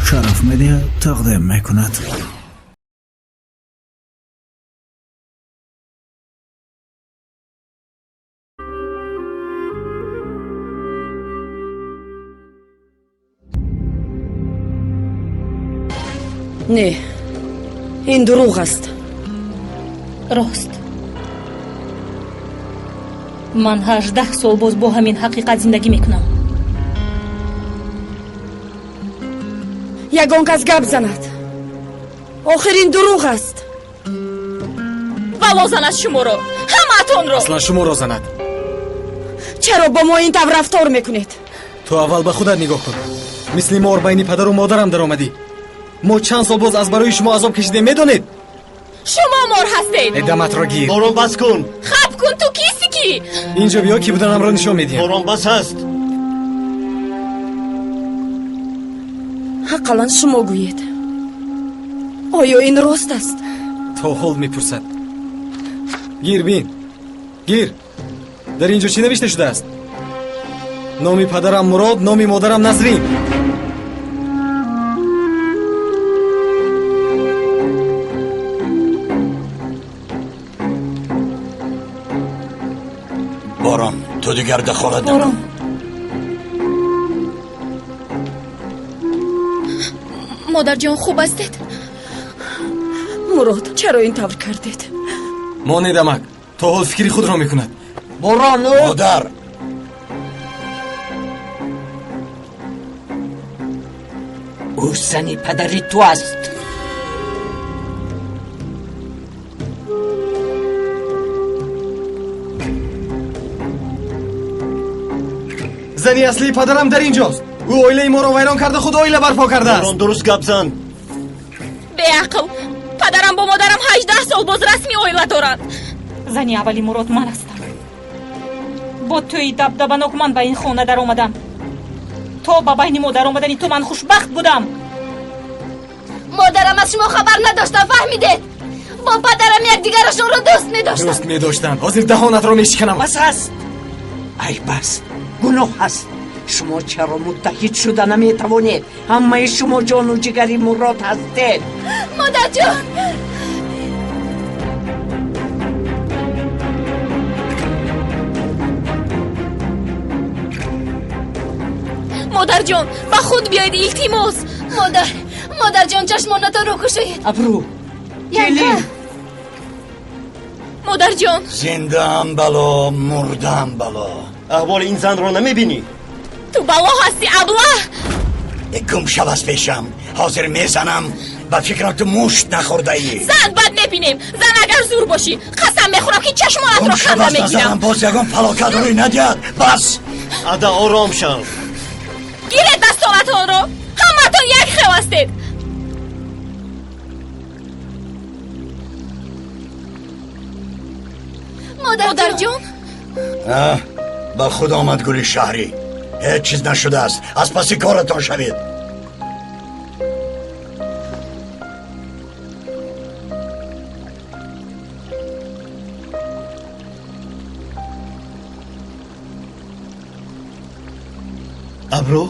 Шараф Медиа тақдим мекунад. Не, ин дурӯғ аст. Рост, ман 18 сол боз бо ҳамин ҳақиқат зиндагӣ мекунам. Ягон кас гап занад. Охир ин дурӯғ аст. Бало занад шуморо, ҳамаатонро. Аслан шуморо занад. Чаро бо мо ин тавр рафтор мекунед? Ту аввал ба худат нигоҳ кун. Мисли мор байни падару модарам даромадӣ. Мо чанд сол боз аз барои шумо азоб кашидем, медонед? Шумо мор ҳастед. Э, даматро гир. Борон, бас кун. Хап кун, ту кисти ки? Инҷо биё, ки буданамро нишон медиҳам. Борон, бас аст. Ақаллан шумо гӯед, оё ин рост аст? То ҳол мепурсад. Гир, бин, гир, дар ин ҷо чӣ навишта шудааст? Номи падарам Мурод, номи модарам Насрин. Борон, ту дигар дахолат накун. Модарҷон, хуб ҳастед? Мурод, чаро ин тавр кардед? Монед, амак, то ҳол фикри худро мекунад. Борон. Модар. Ӯ зани падари ту аст. Зани аслии падарам дар ин ҷост. Ӯ оилаи моро вайрон карда, худ оила барпо кардааст. Борон, дуруст гап зан. Беақл, падарам бо модарам 18 сол боз расми оила доранд. Зани аввали Мурод ман ҳастам. Бо тӯи дабдабанок ман ба ин хона даромадам. То ба байни мо даромадани ту ман хушбахт будам. Модарам аз шумо хабар надоштам, фаҳмидед? Бо падарам якдигарашонро дӯст медоштанд. Дӯст медоштанд. Ҳозир даҳонатро мешиканам. Бас аст, айб аст, гуноҳ аст. Шумо чаро муттаҳид шуда наметавонед? Ҳамаи шумо ҷону ҷигари Мурод ҳастед. Модарҷон. Модарҷон, ба худ биёед, илтимос. Модар, модарҷон, чашмонатонро кушоед. Абрӯ, келин. Модарҷон. Зиндаам бало, мурдаам бало. Аҳволи ин занро намебинӣ? Ту бало ҳастӣ, аблаҳ. Гум шав аз пешам, ҳозир мезанам. Ба фикрам, ту мушт нахӯрдаӣ. Зан, бад мебинем. Зан, агар зур бошӣ, қасам мехӯрам, ки чашмонатро Гум шав ханда аз назарам. мегирам. Боз ягон фалокат рӯй надиҳад, бас. Ада, ором шав. Гиред дастонатонро, ҳамаатон як хел ҳастед. Модарҷон. Ба худ омад гули шаҳрӣ. Ҳеҷ чиз нашудааст. Аз паси коратон шавед. Абрӯ.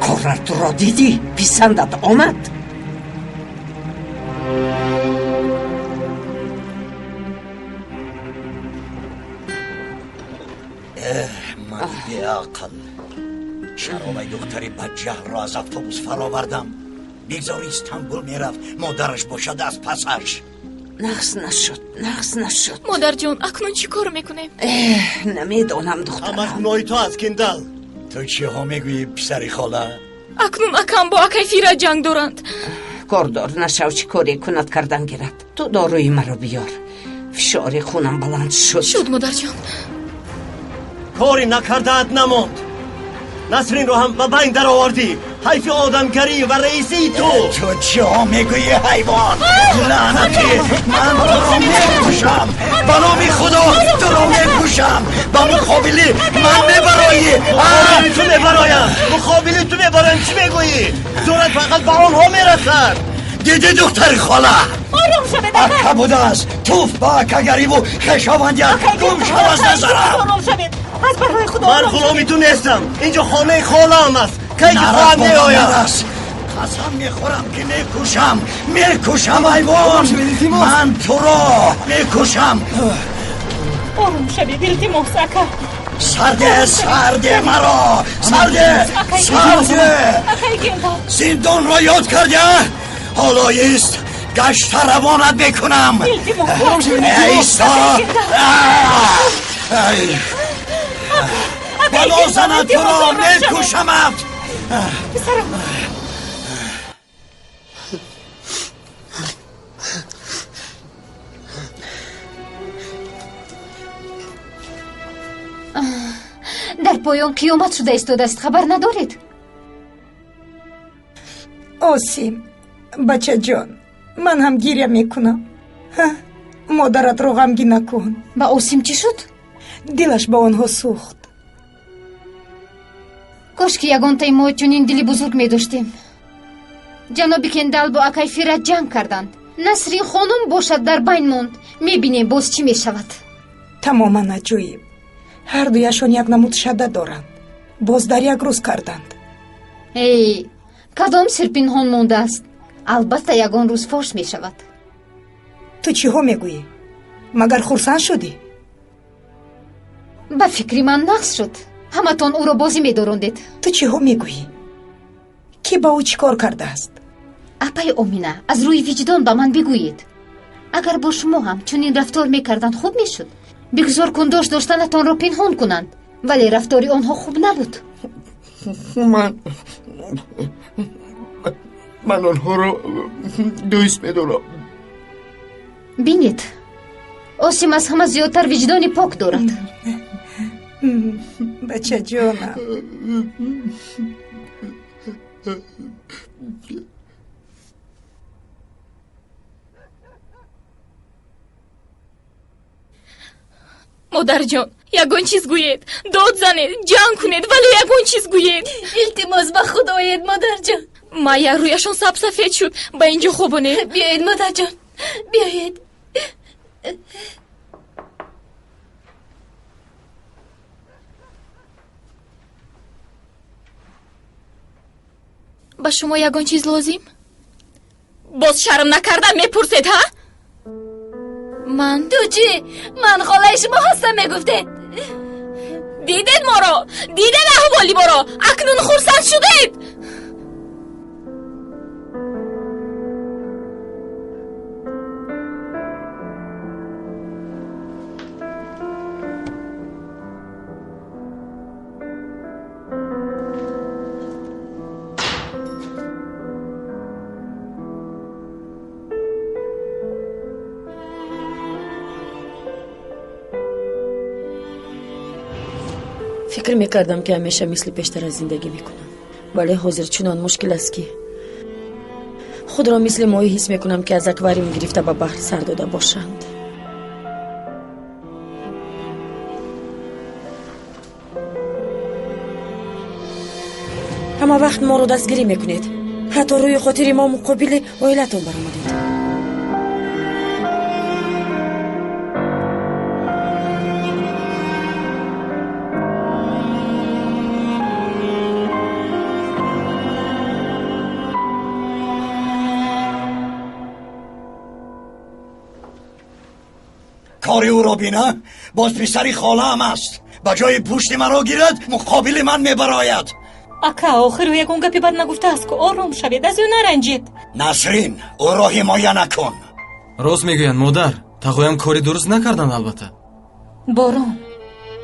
Коратро дидӣ, писандат омад? Эҳ, ман беақл, чаро вай духтари бадҷаҳлро аз автобус фаровардам? Бигзор Истанбул мерафт, модараш бошад аз пасаш. Нағз нашуд, нағз нашуд. Модарҷон, акнун чӣ кор мекунем? Эҳ, намедонам, Ҳамаш духтарам. гуноҳи ту аст, Киндал. Ту чиҳо мегӯӣ, писари хола? Акнун акам бо акай Фира ҷанг доранд. Кордор нашав, чӣ коре кунад, кардан гирад. Ту доруи маро биёр, фишори хунам баланд шуд. Шуд, модарҷон. Кори накардаат намонд. Насринро ҳам ба байн даровардӣ. Ҳайфи одамгарӣ ва раисии ту. Ту чиҳо мегӯӣ, ҳайвон? Лаънатӣ, ман туро мекушам. Ба номи Худо туро мекушам. Ба муқобили ман мебароӣ. Муқобили ту мебароям. Муқобили ту мебароям. Чӣ мегӯӣ? Зӯрат фақат ба онҳо мерасад. Дидӣ, духтари хола? Ором шавед, ака. Ака будааст. Туф ба акагариву хешовандият. Гум шав аз назарам. Ором шавед. Аз барои Худо. Ман ғуломи ту нестам. Инҷо хонаи холаам аст. Кай ки хоҳам меоям. Нарас. Қасам мехӯрам, ки мекушам. Мекушам, ҳайвон. Ман туро мекушам. Ором шавед, илтимос, ака. Сарде, сарде, маро сарде, сарде. Акаи Кендал. Зиндонро ёд кардя? Ҳоло ист, гашта равонат мекунам. Илтимос. Иста. Бало занад, туро мекушамат. Писарам. Дар поён қиёмат шуда истодааст, хабар надоред? Осим, бачаҷон, ман ҳам гиря мекунам. Модаратро ғамгин накун. Ба Осим чӣ шуд? Дилаш ба онҳо сӯхт. Кош ки ягонтаи мо чунин дили бузург медоштем. Ҷаноби Кендал бо акай Фират ҷанг карданд. Насрин хонум бошад, дар байн монд. Мебинем, боз чӣ мешавад. Тамоман аҷоиб. Ҳардуяшон як намуд шада доранд. Боз дар як рӯз карданд. Эй, кадом сир пинҳон мондааст? Албатта, ягон рӯз фош мешавад. Ту чиҳо мегӯӣ? Магар хурсанд шудӣ? Ба фикри ман, нағз шуд. Ҳаматон ӯро бозӣ медорондед. Ту чиҳо мегӯӣ? Кӣ ба ӯ чӣ кор кардааст? Апаи Омина, аз рӯи виҷдон ба ман бигӯед, агар бо шумо ҳам чунин рафтор мекарданд, хуб мешуд? Бигзор кундош доштанатонро пинҳон кунанд, вале рафтори онҳо хуб набуд. Ман онҳоро дӯст медорам. Бинед, Осим аз ҳама зиёдтар виҷдони пок дорад. Бачаҷонам. Модарҷон, ягон чиз гӯед, дод занед, ҷанг кунед, вале ягон чиз гӯед. Илтимос, ба худоед, модарҷон. Майя, рӯяшон сабсафед шуд. Ба инҷо хобонед. Биёед, модарҷон, биёед. Ба шумо ягон чиз лозим? Боз шарм накарда мепурсед, ҳа? Ман Ту чӣ? Ман холаи шумо ҳастам, мегуфтед. Дидед моро, дидед аҳволи моро, акнун хурсанд шудед. Фикр мекардам, ки ҳамеша мисли пештара зиндагӣ мекунам, вале ҳозир чунон мушкил аст, ки худро мисли моҳӣ ҳис мекунам, ки аз аквариум гирифта ба баҳр сар дода бошанд. Ҳама вақт моро дастгирӣ мекунед, ҳатто рӯи хотири мо муқобили оилатон баромадед. Кори ӯро бина. Боз писари холаам аст. Ба ҷои пушти маро гирад, муқобили ман мебарояд. Ака, охир ӯ ягон гапи бад нагуфтааст ку. Ором шавед, аз ӯ наранҷед. Насрин, ӯро ҳимоя накун. Рост мегӯянд, модар. Тағоям кори дуруст накарданд, албатта. Борон.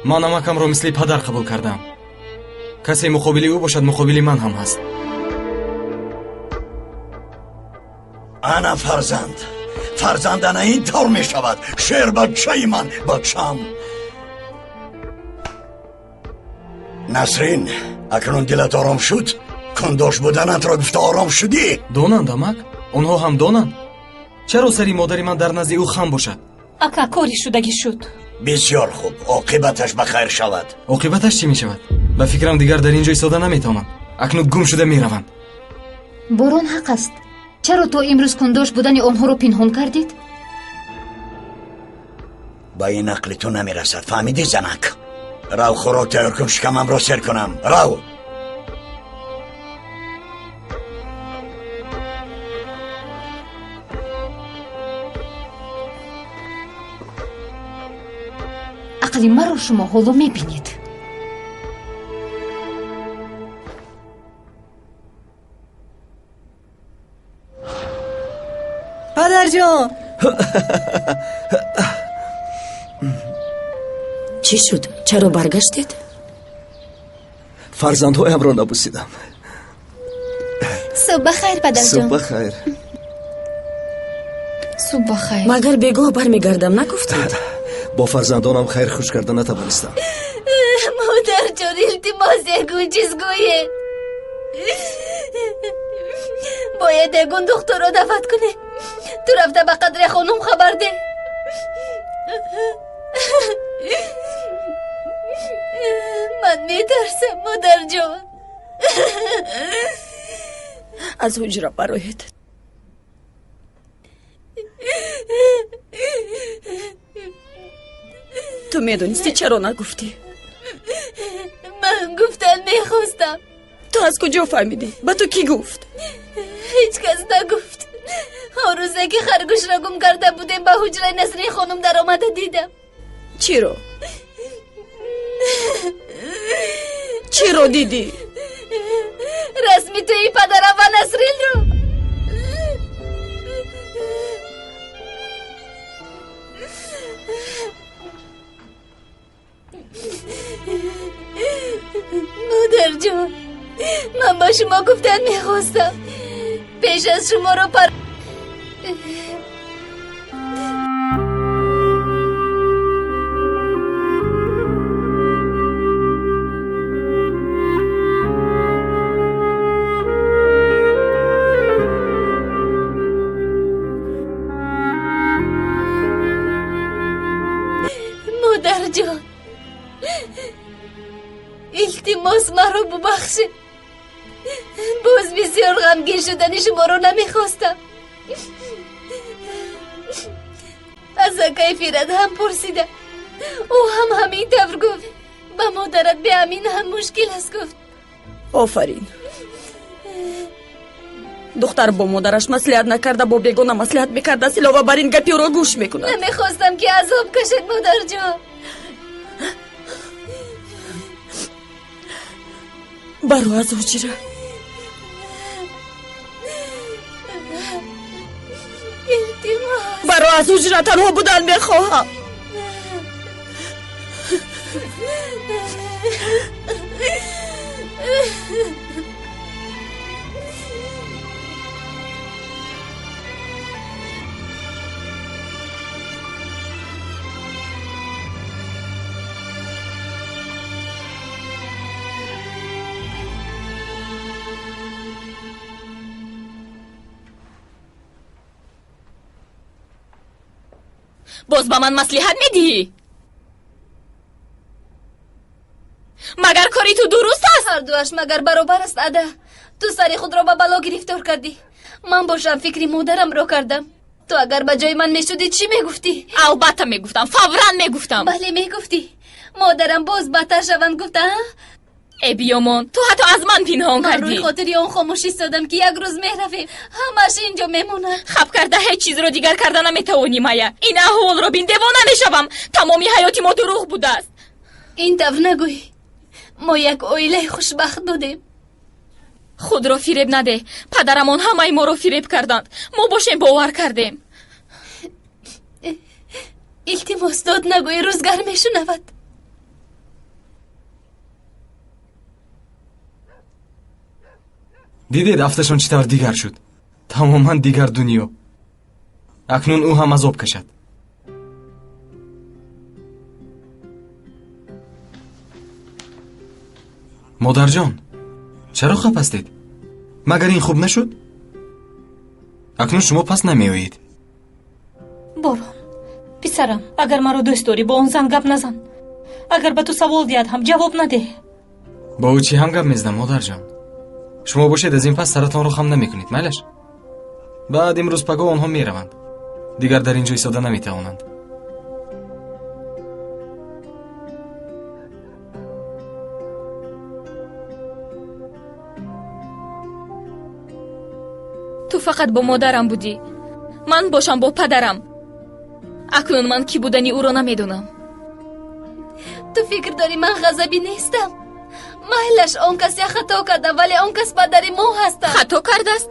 Ман амакамро мисли падар қабул кардам. Касе муқобили ӯ бошад, муқобили ман ҳам ҳаст. Ана фарзанд. Фарзанд ана ин тавр мешавад. Шер бачаи ман, бачам. Насрин, акнун дилат ором шуд? Кундош буданатро гуфта ором шудӣ? Донанд, амак, онҳо ҳам донанд. Чаро сари модари ман дар назди ӯ хам бошад? Ака, кори шудагӣ шуд. Бисёр хуб, оқибаташ ба хайр шавад. Оқибаташ чӣ мешавад? Ба фикрам дигар дар ин ҷо истода наметавонанд. Акнун гум шуда мераванд. Борон ҳақ аст. Чаро то имрӯз кундош будани онҳоро пинҳон кардед? Ба ин ақли ту намерасад, фаҳмидӣ, занак? Рав, хӯрок тайёр кун, шикамамро сер кунам. Рав. Ақли маро шумо ҳоло мебинед. Падарҷон! Чӣ шуд? Чаро баргаштед? Фарзандҳоямро набусидам. Субҳ ба хайр, падарҷон. Субҳ ба хайр. Субҳ ба хайр. Магар бегоҳ бармегардам нагуфтед? Бо фарзандонам хайр хуш карда натавонистам. Модарҷон, илтимос, ягон чиз гӯед. Бояд ягон духтурро даъват кунем. Ту рафта ба Қадре хонум хабар деҳ. Ман метарсам, модарҷон. Аз ҳуҷра бароед. Ту медонисти, чаро нагуфтӣ? Ман гуфтан мехостам. Ту аз куҷо фаҳмидӣ? Ба ту кӣ гуфт? Ҳеҷ кас нагуфт. Он рӯзе ки харгӯшро гум карда будем, ба ҳуҷраи Насрин хонум даромада дидам. Чиро? Чиро дидӣ? Расми тӯи падарам ва Насринро. Модарҷон, ман ба шумо гуфтан мехостам. Пеш аз шуморо пар Модарҷон, илтимос, маро бубахшед. Боз бисёр ғамгин шудани шуморо намехостам. Аз акаи Фират ҳам пурсидам. Ӯ ҳам ҳамин тавр гуфт. Ба модарат беамин ҳам мушкил аст, гуфт. Офарин. Духтар бо модараш маслиҳат накарда, бо бегона маслиҳат мекардааст, илова бар ин гапи ӯро гӯш мекунад. Намехостам ки азоб кашед, модарҷон. Баро аз ҳуҷра. Илтимос. Баро аз ҳуҷра, танҳо будан мехоҳам. Боз ба ман маслиҳат медиҳӣ? Магар кори ту дуруст аст? Ҳардуаш магар баробар аст, ада. Ту сари худро ба бало гирифтор кардӣ. Ман бошам фикри модарамро кардам. Ту агар ба ҷои ман мешудӣ, чӣ мегуфтӣ? Албатта мегуфтам, фавран мегуфтам. Бале, мегуфтӣ. Модарам боз бадтар шаванд гуфта, а? Э биёмон, ту ҳатто аз ман пинҳон Ман кардӣ. рӯи хотири он хомӯш истодам, ки як рӯз меравем, ҳамаш инҷо мемонад. Хаб карда ҳеҷ чизро дигар карда наметавонӣ, Майя. Ин аҳволро бин, девона мешавам. Тамоми ҳаёти мо дурӯғ будааст. Ин тавр нагӯй. Мо як оилаи хушбахт будем. Худро фиреб надеҳ. Падарамон ҳамаи моро фиреб карданд. Мо бошем бовар кардем. Илтимос, дод нагӯй, рӯзгар мешунавад. Дидед, афташон чӣ тавр дигар шуд? Тамоман дигар дунё. Акнун ӯ ҳам азоб кашад. Модарҷон, чаро хаф ҳастед? Магар ин хуб нашуд? Акнун шумо пас намеоед. Борон, писарам, агар маро дӯст дорӣ, бо он зан гап назан. Агар ба ту савол диҳад ҳам ҷавоб надеҳ. Бо ӯ чӣ ҳам гап мезанам, модарҷон? Шумо бошед, аз ин пас саратонро хам намекунед, майлаш? Баъд имрӯз пагоҳ онҳо мераванд. Дигар дар ин ҷо истода наметавонанд. Ту фақат бо модарам будӣ, ман бошам бо падарам. Акнун ман кӣ будани ӯро намедонам. Ту фикр дорӣ ман ғазабӣ нестам? Майлаш, он кас як хато карда, вале он кас падари мо ҳастанд. Хато кардааст?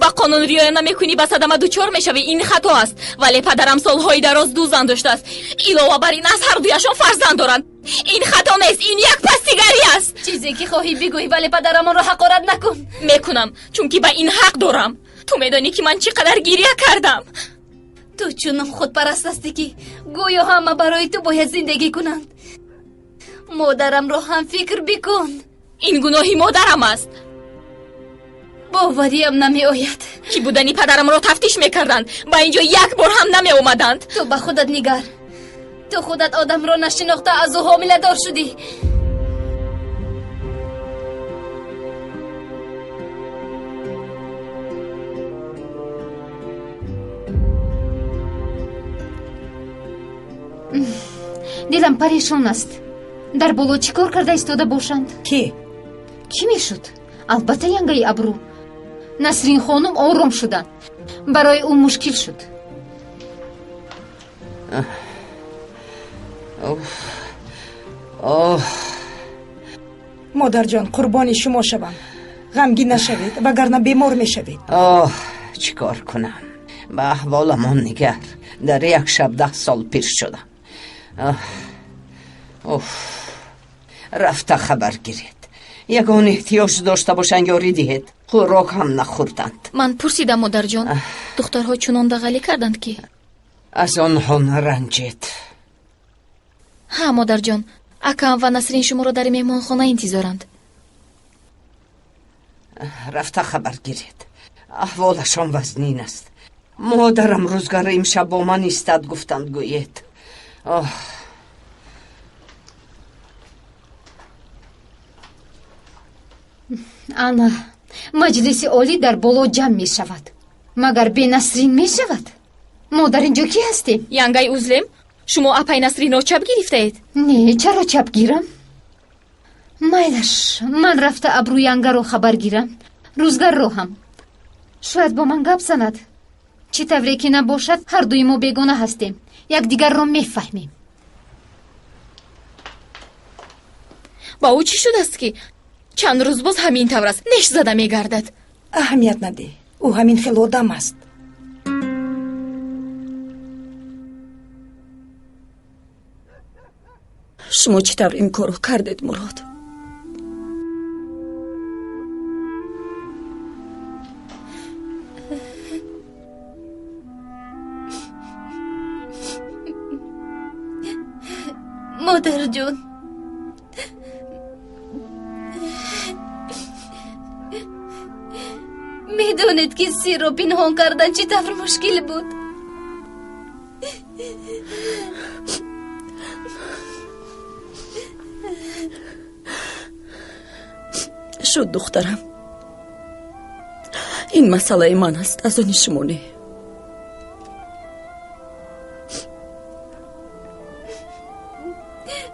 Ба қонун риоя намекунӣ, ба садама дучор мешавӣ. Ин хато аст. Вале падарам солҳои дароз ду зан доштааст. Илова бар ин аз ҳардуяшон фарзанд доранд. Ин хато нест, ин як пастигарӣ аст. Чизе ки хоҳӣ бигӯӣ, вале падарамонро ҳақорат накун. Мекунам, чунки ба ин ҳақ дорам. Ту медонӣ, ки ман чӣ қадар гиря кардам. Ту чунон худпараст ҳастӣ, ки гӯё ҳама барои ту бояд зиндагӣ кунанд. Модарамро ҳам фикр бикун. Ин гуноҳи модарам аст. Бовариам намеояд. Ки будани падарамро тафтиш мекарданд, ба ин ҷо як бор ҳам намеомаданд. Ту ба худат нигар. Ту худат одамро нашинохта аз ӯ ҳомиладор шудӣ. Дилам парешон аст. Дар боло чӣ кор карда истода бошанд? Кӣ? Кӣ мешуд? Албатта янгаи абрӯ. Насрин хонум ором шуданд. Барои ӯ мушкил шуд. Модарҷон, қурбони шумо шавам. Ғамгин нашавед, вагарна бемор мешавед. Оҳ, чӣ кор кунам? Ба аҳволамон нигар. Дар як шаб 10 сол пир шудам. Уф, рафта хабар гиред. Ягон эҳтиёҷ дошта бошанд, ёрӣ диҳед. Хӯрок ҳам нахӯрданд. Ман пурсидам, модарҷон, духтарҳо чунон дағалӣ карданд, ки аз онҳо наранҷед. Ҳа, модарҷон, акам ва Насрин шуморо дар меҳмонхона интизоранд. Рафта хабар гиред. Аҳволашон вазнин аст. Модарам рӯзгар имшаб бо ман истад, гуфтанд, гӯед. Оҳ. Ана, маҷлиси олӣ дар боло ҷамъ мешавад. Магар бе Насрин мешавад? Мо дар ин ҷо кӣ ҳастем? Янгаи Узлем, шумо апай Насринро чап гирифтаед? Не, чаро чап гирам? Майлаш, ман рафта абрӯ янгаро хабар гирам, рӯзгарро ҳам. Шояд бо ман гап занад. Чӣ тавре ки набошад, ҳардуи мо бегона ҳастем, якдигарро мефаҳмем. Ба ӯ чӣ шудааст, ки чанд рӯз боз ҳамин тавр аст, неш зада мегардад? Аҳамият надеҳ, ӯ ҳамин хел одам аст. Шумо чӣ тавр ин корро кардед, Мурод? Модарҷон, медонед, ки сирро пинҳон кардан чӣ тавр мушкил буд? Шуд, духтарам. Ин масъалаи ман аст, аз они шумо не.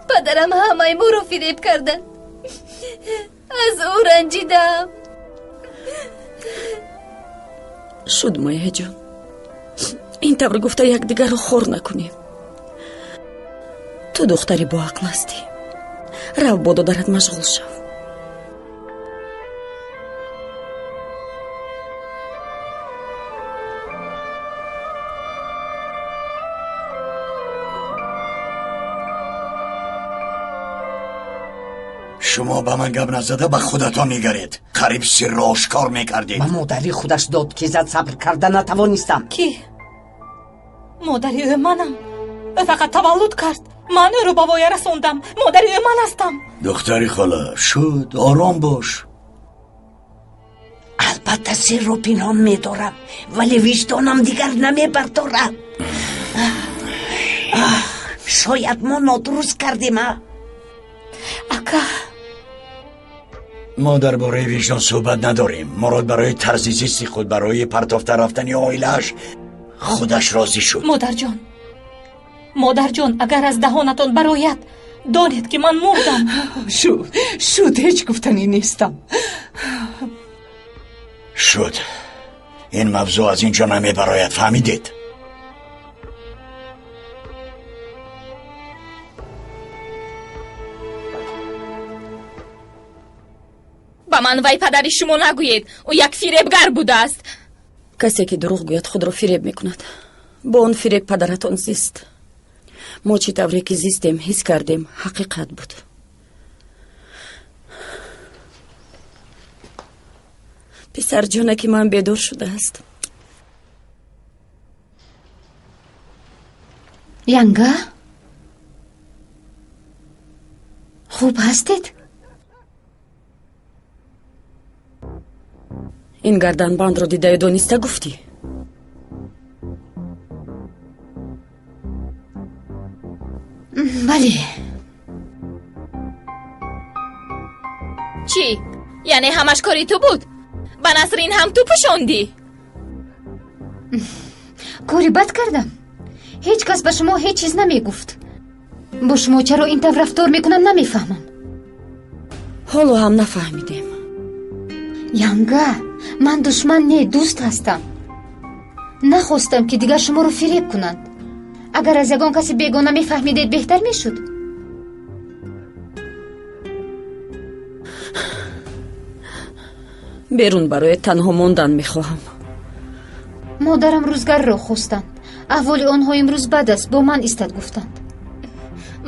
Падарам ҳамаи моро фиреб карданд. Аз ӯ ранҷидам. Шуд, Майяҷон. Ин тавр гуфта якдигарро хор накунем. Ту духтари боақл ҳастӣ. Рав, бо додарат машғул шав. Шумо ба ман гап назада ба худатон нигаред. Қариб сирро ошкор мекардед. Ба модари худаш дод, ки зад, сабр карда натавонистам. Кӣ? Модари ӯ манам. Ӯ фақат таваллуд кард. Ман ӯро ба воя расондам. Модари ӯ ман ҳастам. Духтари хола, шуд, ором бош. Албатта сирро пинҳон медорам, вале виҷдонам дигар намебардорад. Шояд мо нодуруст кардем, а? Ака, мо дар бораи виҷдон суҳбат надорем. Мурод барои тарзи зисти худ, барои партофта рафтани оилааш худаш розӣ шуд. Модарҷон, модарҷон, агар аз даҳонатон барояд, донед ки ман мурдам. Шуд, шуд, ҳеҷ гуфтанӣ нестам. Шуд, ин мавзӯъ аз ин ҷо намебарояд, фаҳмидед? Ба ман вай падари шумо нагӯед, ӯ як фиребгар будааст. Касе ки дурӯғ гӯяд, худро фиреб мекунад. Бо он фиреб падаратон зист. Мо чӣ тавре ки зистем, ҳис кардем, ҳақиқат буд. Писарҷонаки ман бедор шудааст. Янга, хуб ҳастед? Ин гарданбандро дидаю дониста гуфтӣ? Бале. Чӣ, яъне ҳамаш кори ту буд? Ба Насрин ҳам ту пӯшондӣ? Кори бад кардам. Ҳеҷ кас ба шумо ҳеҷ чиз намегуфт. Бо шумо чаро ин тавр рафтор мекунам, намефаҳмам. Ҳоло ҳам нафаҳмидем. Янга, ман душман не, дӯст ҳастам. Нахостам, ки дигар шуморо фиреб кунанд. Агар аз ягон каси бегона мефаҳмидед, беҳтар мешуд. Берун барои танҳо мондан мехоҳам. Модарам рӯзгарро хостанд. Аҳволи онҳо имрӯз бад аст, бо ман истад гуфтанд.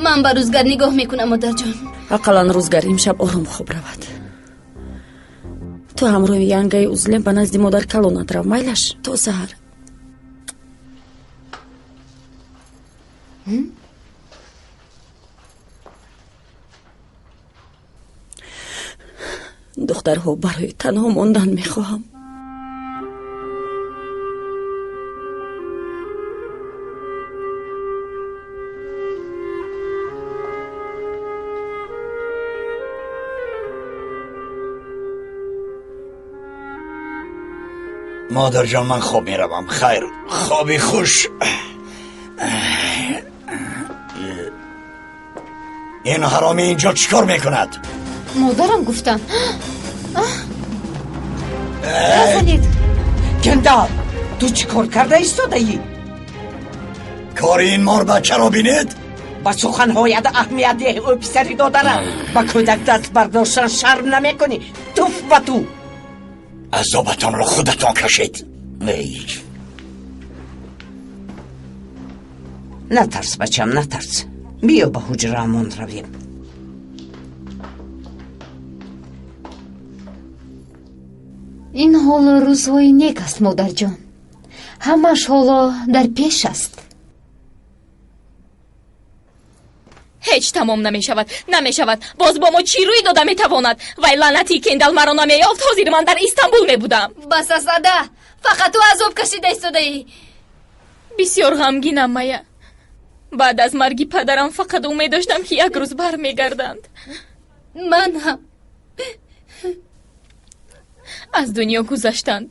Ман ба рӯзгар нигоҳ мекунам, модарҷон. Ақаллан рӯзгар имшаб ором хоб равад. Ту ҳамроҳи янгаи узлем ба назди модар калонат рав, майлаш, то саҳар. Духтарҳо, барои танҳо мондан мехоҳам. Модарҷон, ман хоб меравам. Хайр, хоби хуш. Ин ҳаромӣ инҷо чӣ кор мекунад? Модарам гуфтам. Назанед. Кендал, ту чӣ кор карда истодаӣ? Кори ин морбачаро бинед. Ба суханҳоят аҳамият деҳ, ӯ писари додарам. Ба кӯдак даст бардоштан шарм намекунӣ. Туф ба ту. Азобатонро худатон кашед. Натарс, бачам, натарс. Биё ба ҳуҷраамон равем. Ин ҳоло рӯзҳои нек аст, модарҷон. Ҳамаш ҳоло дар пеш аст. Ҳеҷ тамом намешавад, намешавад. Боз бо мо чӣ рӯй дода метавонад? Вай лаънати Кендал маро намеёфт, ҳозир ман дар Истанбул мебудам. Бас аст, ада, фақат ту азоб кашида истодаӣ. Бисёр ғамгинам, Мая. Баъд аз марги падарам фақат умед доштам, ки як рӯз бармегарданд. Ман ҳам. Аз дунё гузаштанд,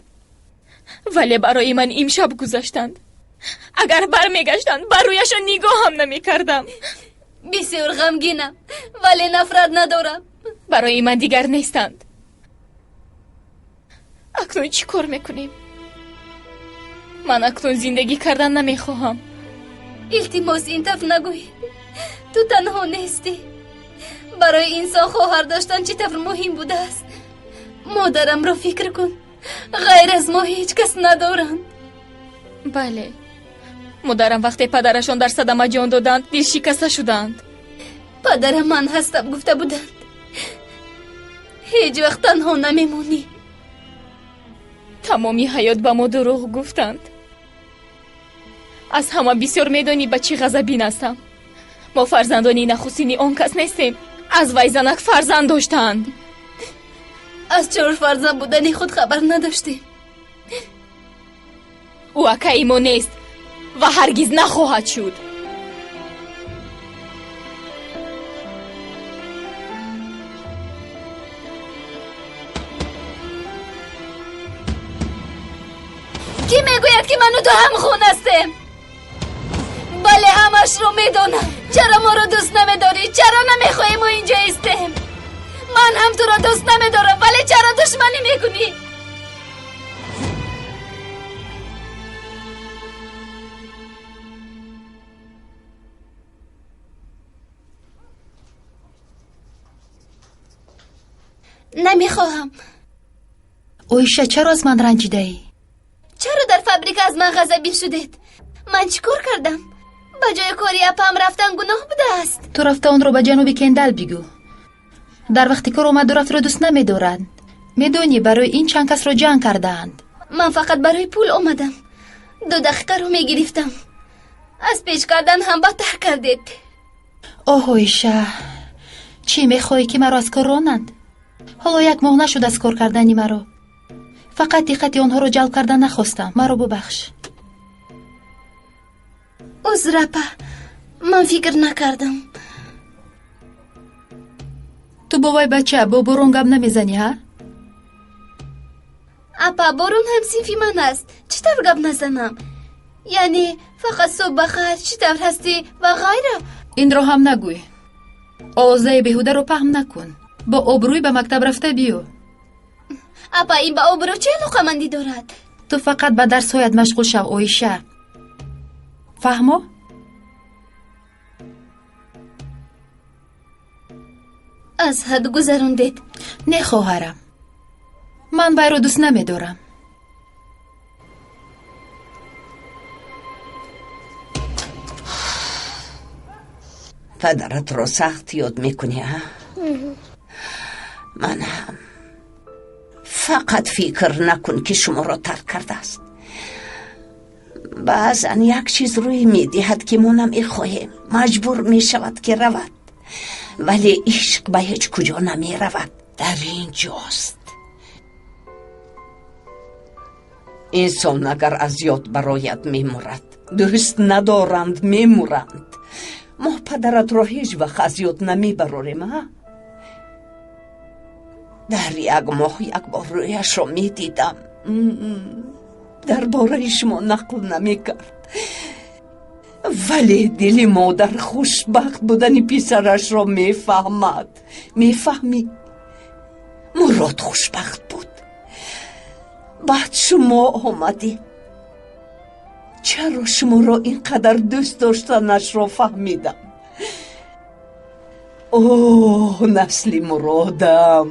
вале барои ман имшаб гузаштанд. Агар бармегаштанд, ба рӯяшон нигоҳам намекардам. Бисёр ғамгинам, вале нафрат надорам. Барои ман дигар нестанд. Акнун чӣ кор мекунем? Ман акнун зиндагӣ кардан намехоҳам. Илтимос, ин таф нагӯй. Ту танҳо нестӣ. Барои инсон хоҳар доштан чӣ тавр муҳим будааст. Модарамро фикр кун. Ғайр аз мо ҳеҷ кас надоранд. Бале, модарам вақте падарашон дар садама ҷон доданд, дилшикаста шуданд. Падарам ман ҳастам гуфта буданд. Ҳеҷ вақт танҳо намемонӣ. Тамоми ҳаёт ба мо дурӯғ гуфтанд. Аз ҳама бисёр медонӣ ба чӣ ғазабин ҳастам. Мо фарзандони нахустини он кас нестем. Аз вай занак фарзанд доштанд. Аз чор фарзанд будани худ хабар надоштем. Ӯ акаи мо нест ва ҳаргиз нахоҳад шуд. Кӣ мегӯяд, ки ману ту ҳамхун ҳастем? Бале, ҳамашро медонам. Чаро моро дӯст намедорӣ? Чаро намехоҳӣ мо инҷо истем? Ман ҳам туро дӯст намедорам, вале чаро душманӣ мекунӣ? Намехоҳам. Оиша, чаро аз ман ранҷидаӣ? Чаро дар фабрика аз ман ғазабин шудед? Ман чӣ кор кардам? Ба ҷои кори апам рафтан гуноҳ будааст. Ту рафта онро ба ҷаноби Кендал бигӯ. Дар вақти кор омаду рафтро дӯст намедоранд. Медонӣ, барои ин чанд касро ҷанг кардаанд. Ман фақат барои пул омадам. 2 дақиқаро мегирифтам. Аз печ кардан ҳам бадтар кардед. Оҳ, Оиша, чӣ мехоҳӣ ки маро аз кор ронанд? Ҳоло 1 моҳ нашуд аз кор кардани маро. Фақат диққати онҳоро ҷалб кардан нахостам. Маро бубахш. Узр, апа, ман фикр накардам. Ту бо вай бача бо Борон гап намезанӣ, ҳа? Апа, Борон ҳамсинфи ман аст. Чӣ тавр гап назанам? Яъне фақат субҳ бахайр, чӣ тавр ҳастӣ ва ғайра. Инро ҳам нагӯй. Овозаи беҳударо паҳм накун. Бо обрӯй ба мактаб рафта биё. Апа, ин ба обрӯ чӣ алоқамандӣ дорад? Ту фақат ба дарсҳоят машғул шав, Оиша. Фаҳмо? Аз ҳад гузарондед. Не, хоҳарам, ман вайро дӯст намедорам. Падаратро сахт ёд мекунӣ, а? Ман ҳам. Фақат фикр накун, ки шуморо тарк кардааст. Баъзан як чиз рӯй медиҳад, ки мо намехоҳем. Маҷбур мешавад, ки равад. Вале ишқ ба ҳеҷ куҷо намеравад. Дар ин ҷост. Инсон агар аз ёд барояд, мемурад. Дӯст надоранд, мемуранд. Мо падаратро ҳеҷ вақт аз ёд намебарорем, а? Дар 1 моҳ 1 бор рӯяшро медидам. Дар бораи шумо нақл намекард. Вале дили модар хушбахт будани писарашро мефаҳмад. Мефаҳмӣ? Мурод хушбахт буд. Баъд шумо омадед. Чаро шуморо ин қадар дӯст доштанашро фаҳмидам. Оҳ, насли Муродам,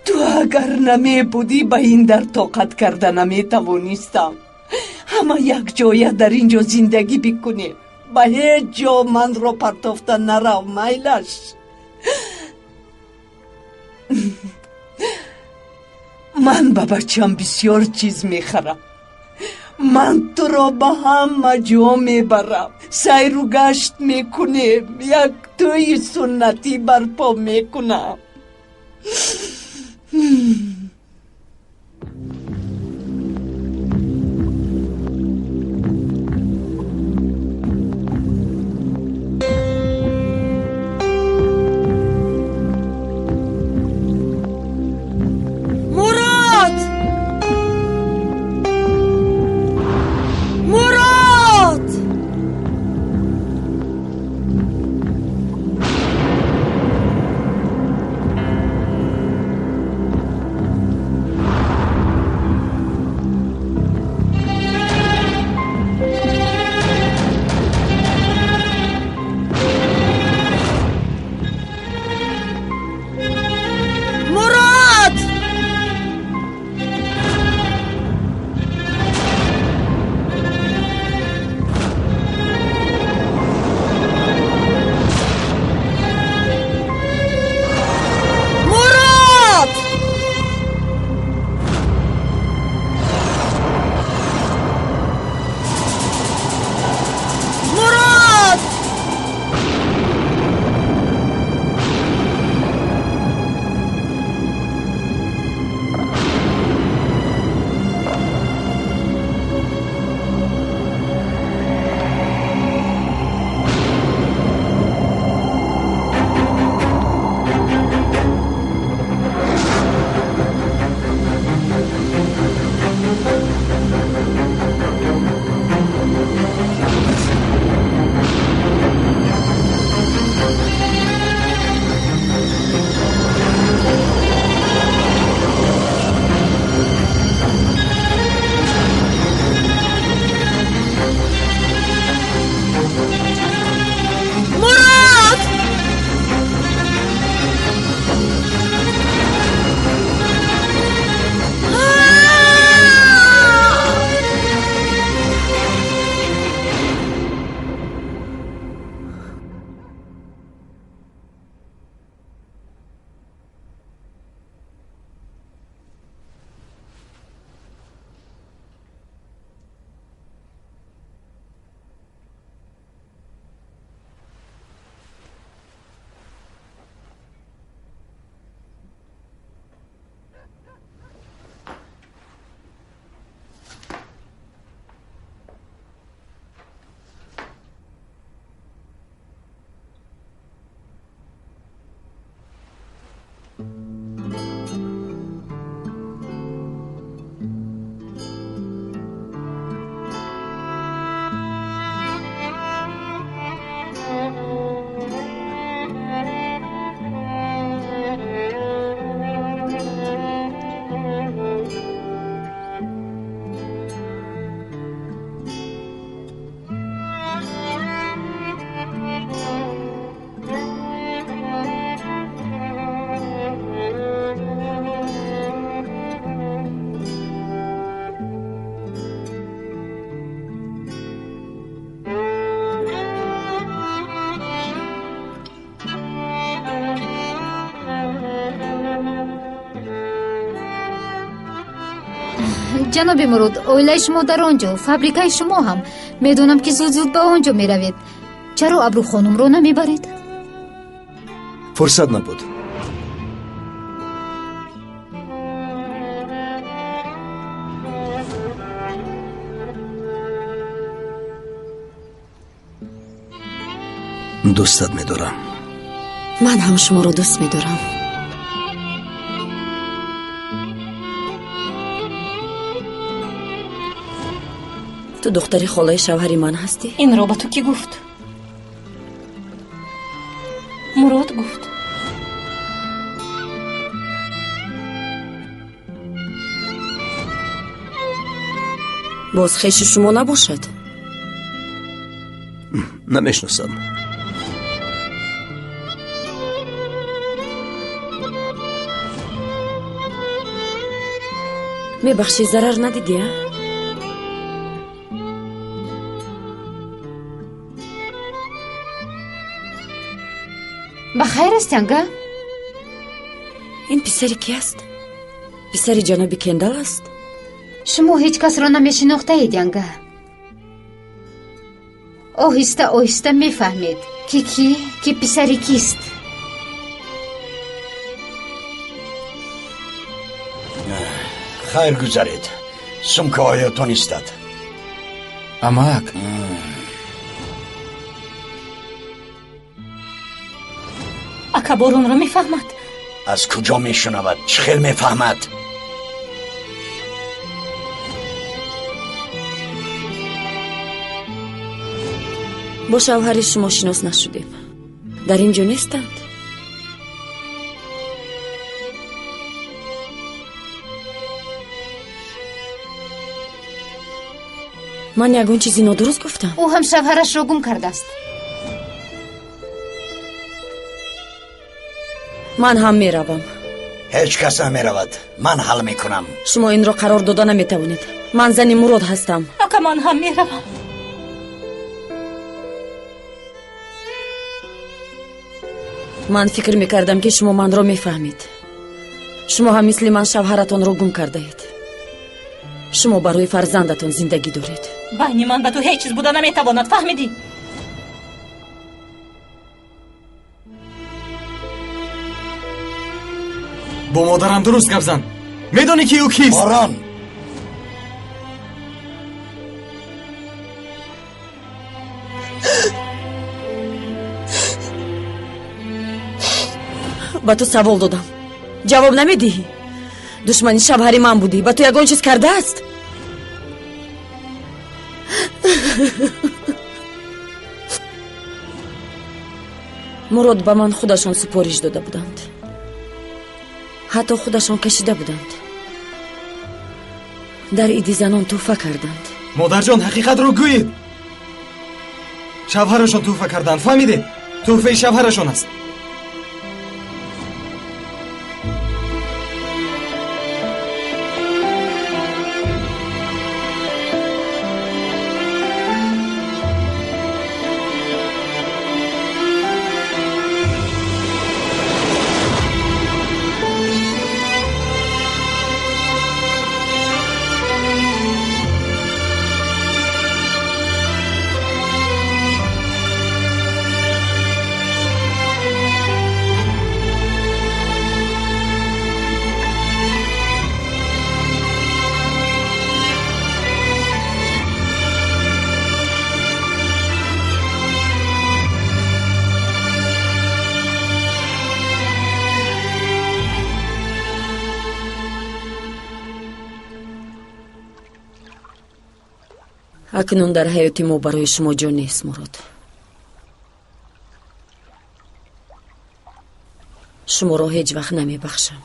ту агар намебудӣ, ба ин дар тоқат карда наметавонистам. Ҳама якҷоя дар ин ҷо зиндагӣ бикунем. Ба ҳеҷ ҷо манро партофта нарав, майлаш. Ман ба бачам бисёр чиз мехарам. Ман туро ба ҳама ҷо мебарам. Сайру гашт мекунем. Як тӯйи суннатӣ барпо мекунам. Мурод! Мурод! Ҷаноби Мурод, оилаи шумо дар он ҷо, фабрикаи шумо ҳам. Медонам, ки зуд-зуд ба он ҷо меравед. Чаро Абрухонумро намебаред? Фурсат набуд. Дӯстат медорам. Ман ҳам шуморо дӯст медорам. Ту духтари холаи шавҳари ман ҳастӣ? Инро ба ту кӣ гуфт? Мурод гуфт. Боз хеши шумо набошад? Намешиносам. Мебахшӣ, зарар надидӣ, а? Ба хайр аст, янга? Ин писари ки аст? Писари ҷаноби Кендал аст? Шумо ҳеҷ касро намешинохтаед, янга. Оҳиста оҳиста мефаҳмед, ки ки ки писари кист. Хайр гузаред. Сумкаҳоятон истад. Амак. Ака Боронро мефаҳмад. Аз куҷо мешунавад? Чӣ хел мефаҳмад? Бо шавҳари шумо шинос нашудем. Дар ин ҷо нестанд? Ман ягон чизи нодуруст гуфтам? Ӯ ҳам шавҳарашро гум кардааст. Ман ҳам меравам. Ҳеҷ кас намеравад. Ман ҳал мекунам. Шумо инро қарор дода наметавонед. Ман зани Мурод ҳастам. Ака, ман ҳам меравам. Ман фикр мекардам, ки шумо манро мефаҳмед. Шумо ҳам мисли ман шавҳаратонро гум кардаед. Шумо барои фарзандатон зиндагӣ доред. Байни ман ба ту ҳеҷ чиз буда наметавонад, фаҳмидӣ? Бо модарам дуруст гап зан. Медонӣ, ки ӯ кист? Борон! Ба ту савол додам, ҷавоб намедиҳӣ? Душмани шавҳари ман будӣ. Ба ту ягон чиз кардааст? Мурод ба ман худашон супориш дода буданд. Ҳатто худашон кашида буданд. Дар иди занон тӯҳфа карданд. Модарҷон, ҳақиқатро гӯед. Шавҳарашон тӯҳфа карданд, фаҳмидед? Тӯҳфаи шавҳарашон аст. Акнун дар ҳаёти мо барои шумо ҷо нест, Мурод. Шуморо ҳеҷ вақт намебахшам.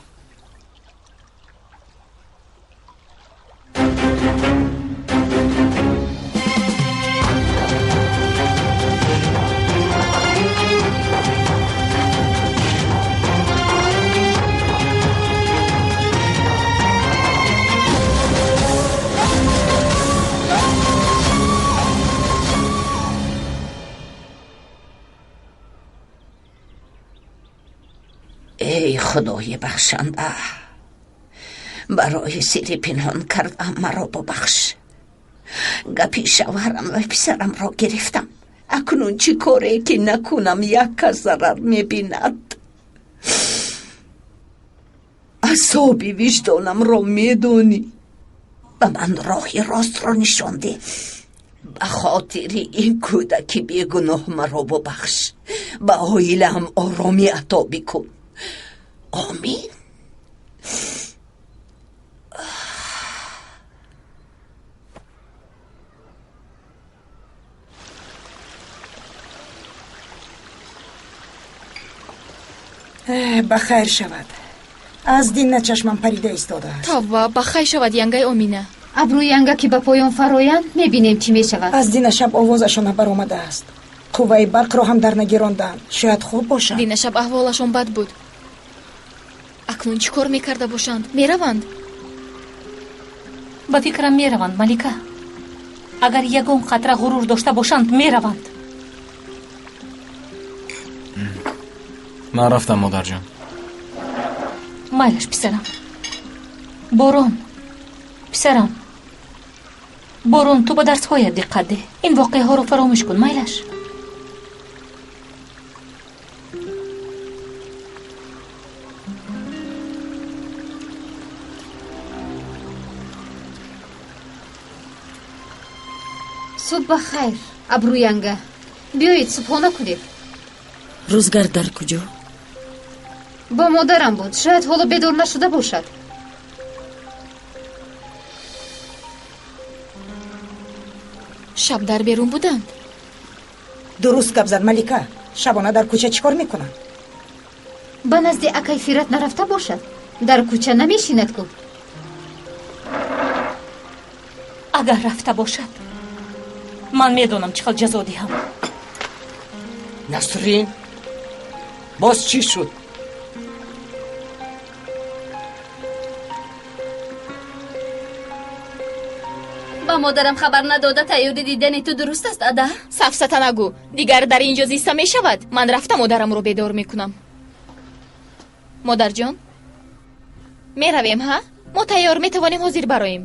Эй худои бахшанда, Барои сири пинҳон кардам маро бубахш. Гапи шавҳарам ва писарамро гирифтам. Акнун чӣ коре ки накунам, як кас зарар мебинад. Азоби виҷдонамро медонӣ. Ба ман роҳи ростро нишон деҳ. Ба хотири ин кӯдаки бегуноҳ маро бубахш. Ба оилаам оромӣ ато бикун. Омин. Ба хайр шавад. Аз дин чашмам парида истодааст. Тавба, ба хайр шавад, янгаи Омина. Абрӯи янга ки ба поён фароянд, мебинем чӣ мешавад. Аз дина шаб овозашон баромадааст. Қувваи барқро ҳам дар нагиронданд. Шояд хоб бошанд. Дина шаб аҳволашон бад буд. Акнун чӣ кор мекарда бошанд? Мераванд? Ба фикрам мераванд, Малика. Агар ягон қатра ғурур дошта бошанд, мераванд. Ман рафтам, модарҷон. Майлаш, писарам. Борон, писарам. Борон, ту ба дарсҳоят диққат деҳ. Ин воқеаҳоро фаромӯш кун, майлаш. Субҳ ба хайр, абрӯянга. Биёед субҳона кунед. Рӯзгар дар куҷо? Бо модарам буд. Шояд ҳоло бедор нашуда бошад. Шаб дар берун буданд. Дуруст гап зад, Малика. Шабона дар кӯча чӣ кор мекунанд? Ба назди акай Фират нарафта бошад. Дар кӯча намешинад ку. Агар рафта бошад, ман медонам чӣ хел ҷазо диҳам. Насрин, боз чӣ шуд? Ба модарам хабар надода тайёри дидани ту дуруст аст, ада? Сафсата нагӯ. Дигар дар ин ҷо зиста мешавад. Ман рафта модарамро бедор мекунам. Модарҷон, меравем, ҳа? Мо тайёр метавонем ҳозир бароем.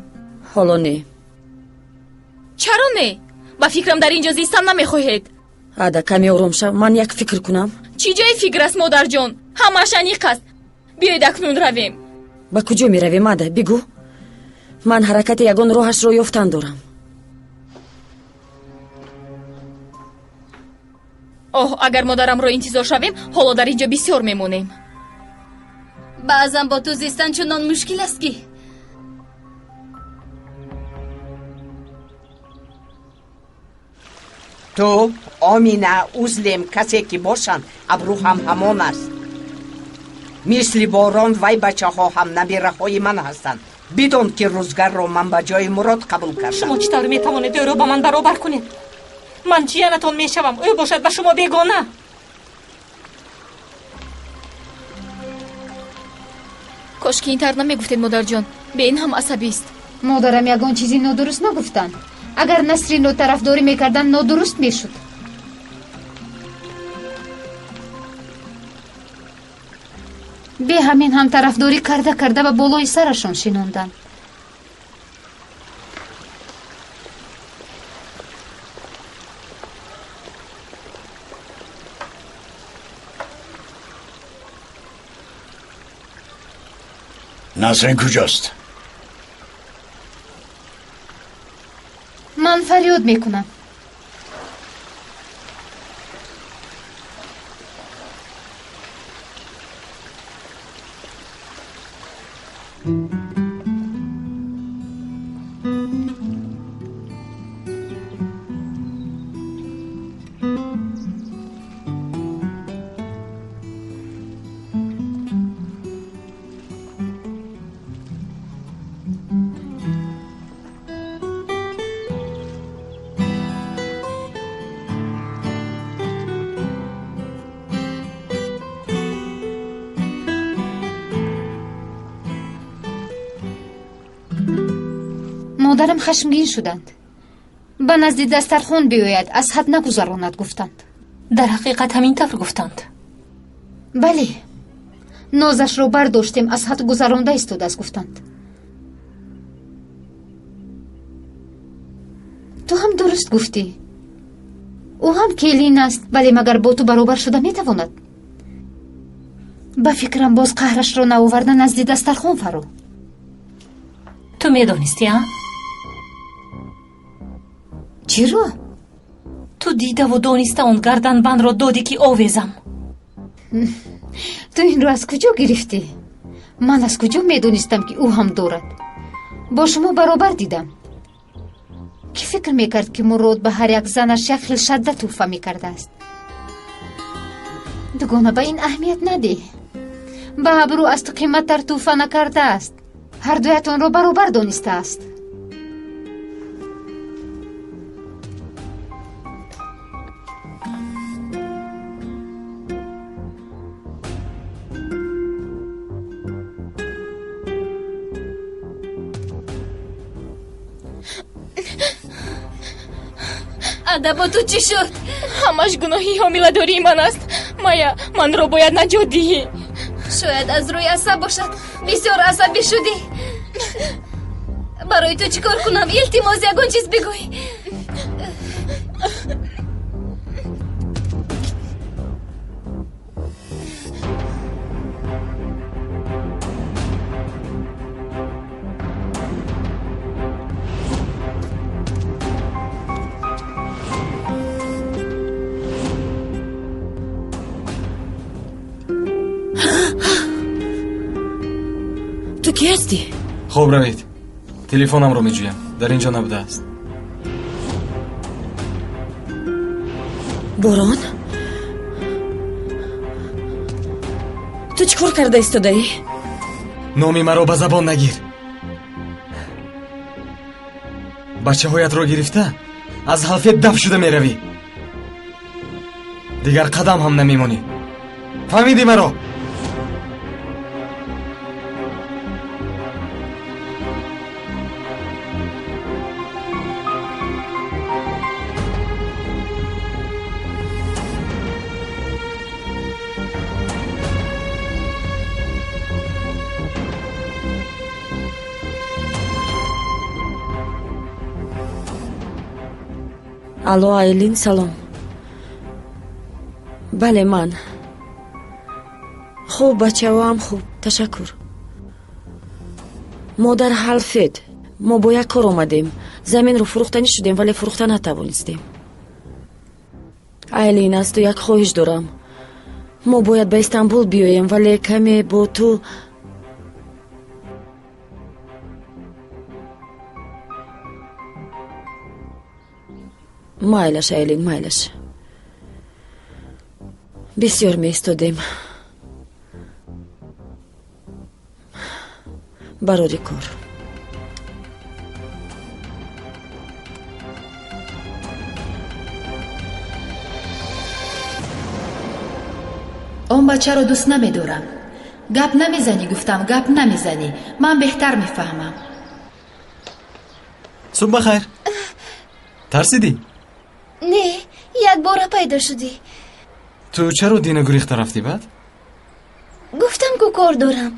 Ҳоло не. Чаро не? Ба фикрам дар ин ҷо зистан намехоҳед. Ада, каме ором шав, ман як фикр кунам. Чӣ ҷои фикр аст, модарҷон? Ҳамааш аниқ аст. Биёед акнун равем. Ба куҷо меравем, ада? Бигӯ. Ман ҳаракати ягон роҳашро ёфтан дорам. Оҳ, агар модарамро интизор шавем, ҳоло дар ин ҷо бисёр мемонем. Баъзан бо ту зистан чунон мушкил аст ки. Ту, Омина, Узлем, касе ки бошанд, абрӯ ҳам ҳамон аст. Мисли борон вай бачаҳо ҳам набираҳои ман ҳастанд. Бидон ки рӯзгарро ман ба ҷои Мурод қабул кардам. Шумо чӣ тавр метавонед ӯро ба ман баробар кунед? Ман ҷиянатон мешавам, ӯ бошад ба шумо бегона. Кош ки ин тавр намегуфтед, модарҷон. Бе ин ҳам асабист. Модарам ягон чизи нодуруст нагуфтанд. Агар Насринро тарафдорӣ мекарданд, нодуруст мешуд. Бе ҳамин ҳам тарафдорӣ карда карда ба болои сарашон шинонданд. Насрин куҷост? Ман фарёд мекунам. Модарам хашмгин шуданд. Ба назди дастархон биёяд, аз ҳад нагузаронад, гуфтанд. Дар ҳақиқат ҳамин тавр гуфтанд? Бале, нозашро бардоштем, аз ҳад гузаронда истодааст, гуфтанд. Ту ҳам дуруст гуфтӣ. Ӯ ҳам келин аст, вале магар бо ту баробар шуда метавонад? Ба фикрам, боз қаҳрашро наоварда назди дастархон фаро. Ту медонистӣ, а? Чиро? Ту дидаву дониста он гарданбандро додӣ, ки овезам. Ту инро аз куҷо гирифтӣ? Ман аз куҷо медонистам, ки ӯ ҳам дорад? Бо шумо баробар дидам. Кӣ фикр мекард, ки Мурод ба ҳар як занаш як хел шадда тӯҳфа мекардааст? Дугона, ба ин аҳамият надеҳ. Ба абрӯ аз ту қиматтар тӯҳфа накардааст. Ҳардуятонро баробар донистааст. Ада, бо ту чӣ шуд? Ҳамаш гуноҳи ҳомиладории ман аст. Майя, манро бояд наҷот диҳӣ. Шояд аз рӯи асаб бошад. Бисёр асабӣ шудӣ. Барои ту чӣ кор кунам? Илтимос, ягон чиз бигӯй. Ту кӣ ҳастӣ? Хоб равед, телефонамро меҷӯям, дар ин ҷо набудааст. Борон, ту чӣ кор карда истодаӣ? Номи маро ба забон нагир. Бачаҳоятро гирифта аз ҳалфет даф шуда меравӣ. Дигар қадам ҳам намемонӣ. Фаҳмидӣ маро? Алло, Айлин, салом. Бале, ман хуб, бачаҳоам хуб, ташаккур. Мо дар ҳалфед, мо бо як кор омадем. Заминро фурӯхтанӣ шудем, вале фурӯхта натавонистем. Айлин, аз ту як хоҳиш дорам. Мо бояд ба Истанбул биёем, вале каме бо ту майлаш. Айлин, майлаш. Бисёр меистодем. Барори кор. Он бачаро дӯст намедорам. Гап намезанӣ, гуфтам, гап намезанӣ. Ман беҳтар мефаҳмам. Субҳ бахайр. Тарсидӣ? Не, якбора пайдо шудӣ. Ту чаро дина гурехта рафтӣ баъд? Гуфтам, ку кор дорам.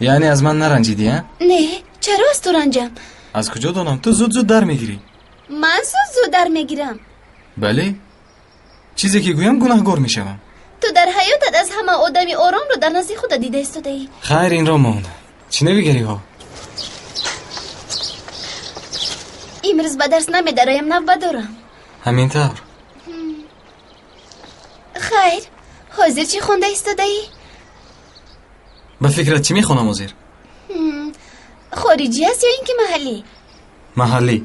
Яъне аз ман наранҷидӣ, а? Не, чаро аз ту ранҷам? Аз куҷо донам? Ту зуд зуд дар мегирӣ. Ман зуд зуд дар мегирам? Бале, чизе ки гӯям, гунаҳгор мешавам. Ту дар ҳаётат аз ҳама одами оромро дар назди худа дида истодаӣ. Хайр, инро монд. Чӣ навигариҳо? Имрӯз ба дарс намедароям, навбат дорам. Ҳамин тавр. Хайр, ҳозир чӣ хонда истодаӣ? Ба фикрат, чӣ мехонам ҳозир? Хориҷӣ аст ё ин ки маҳаллӣ? Маҳаллӣ.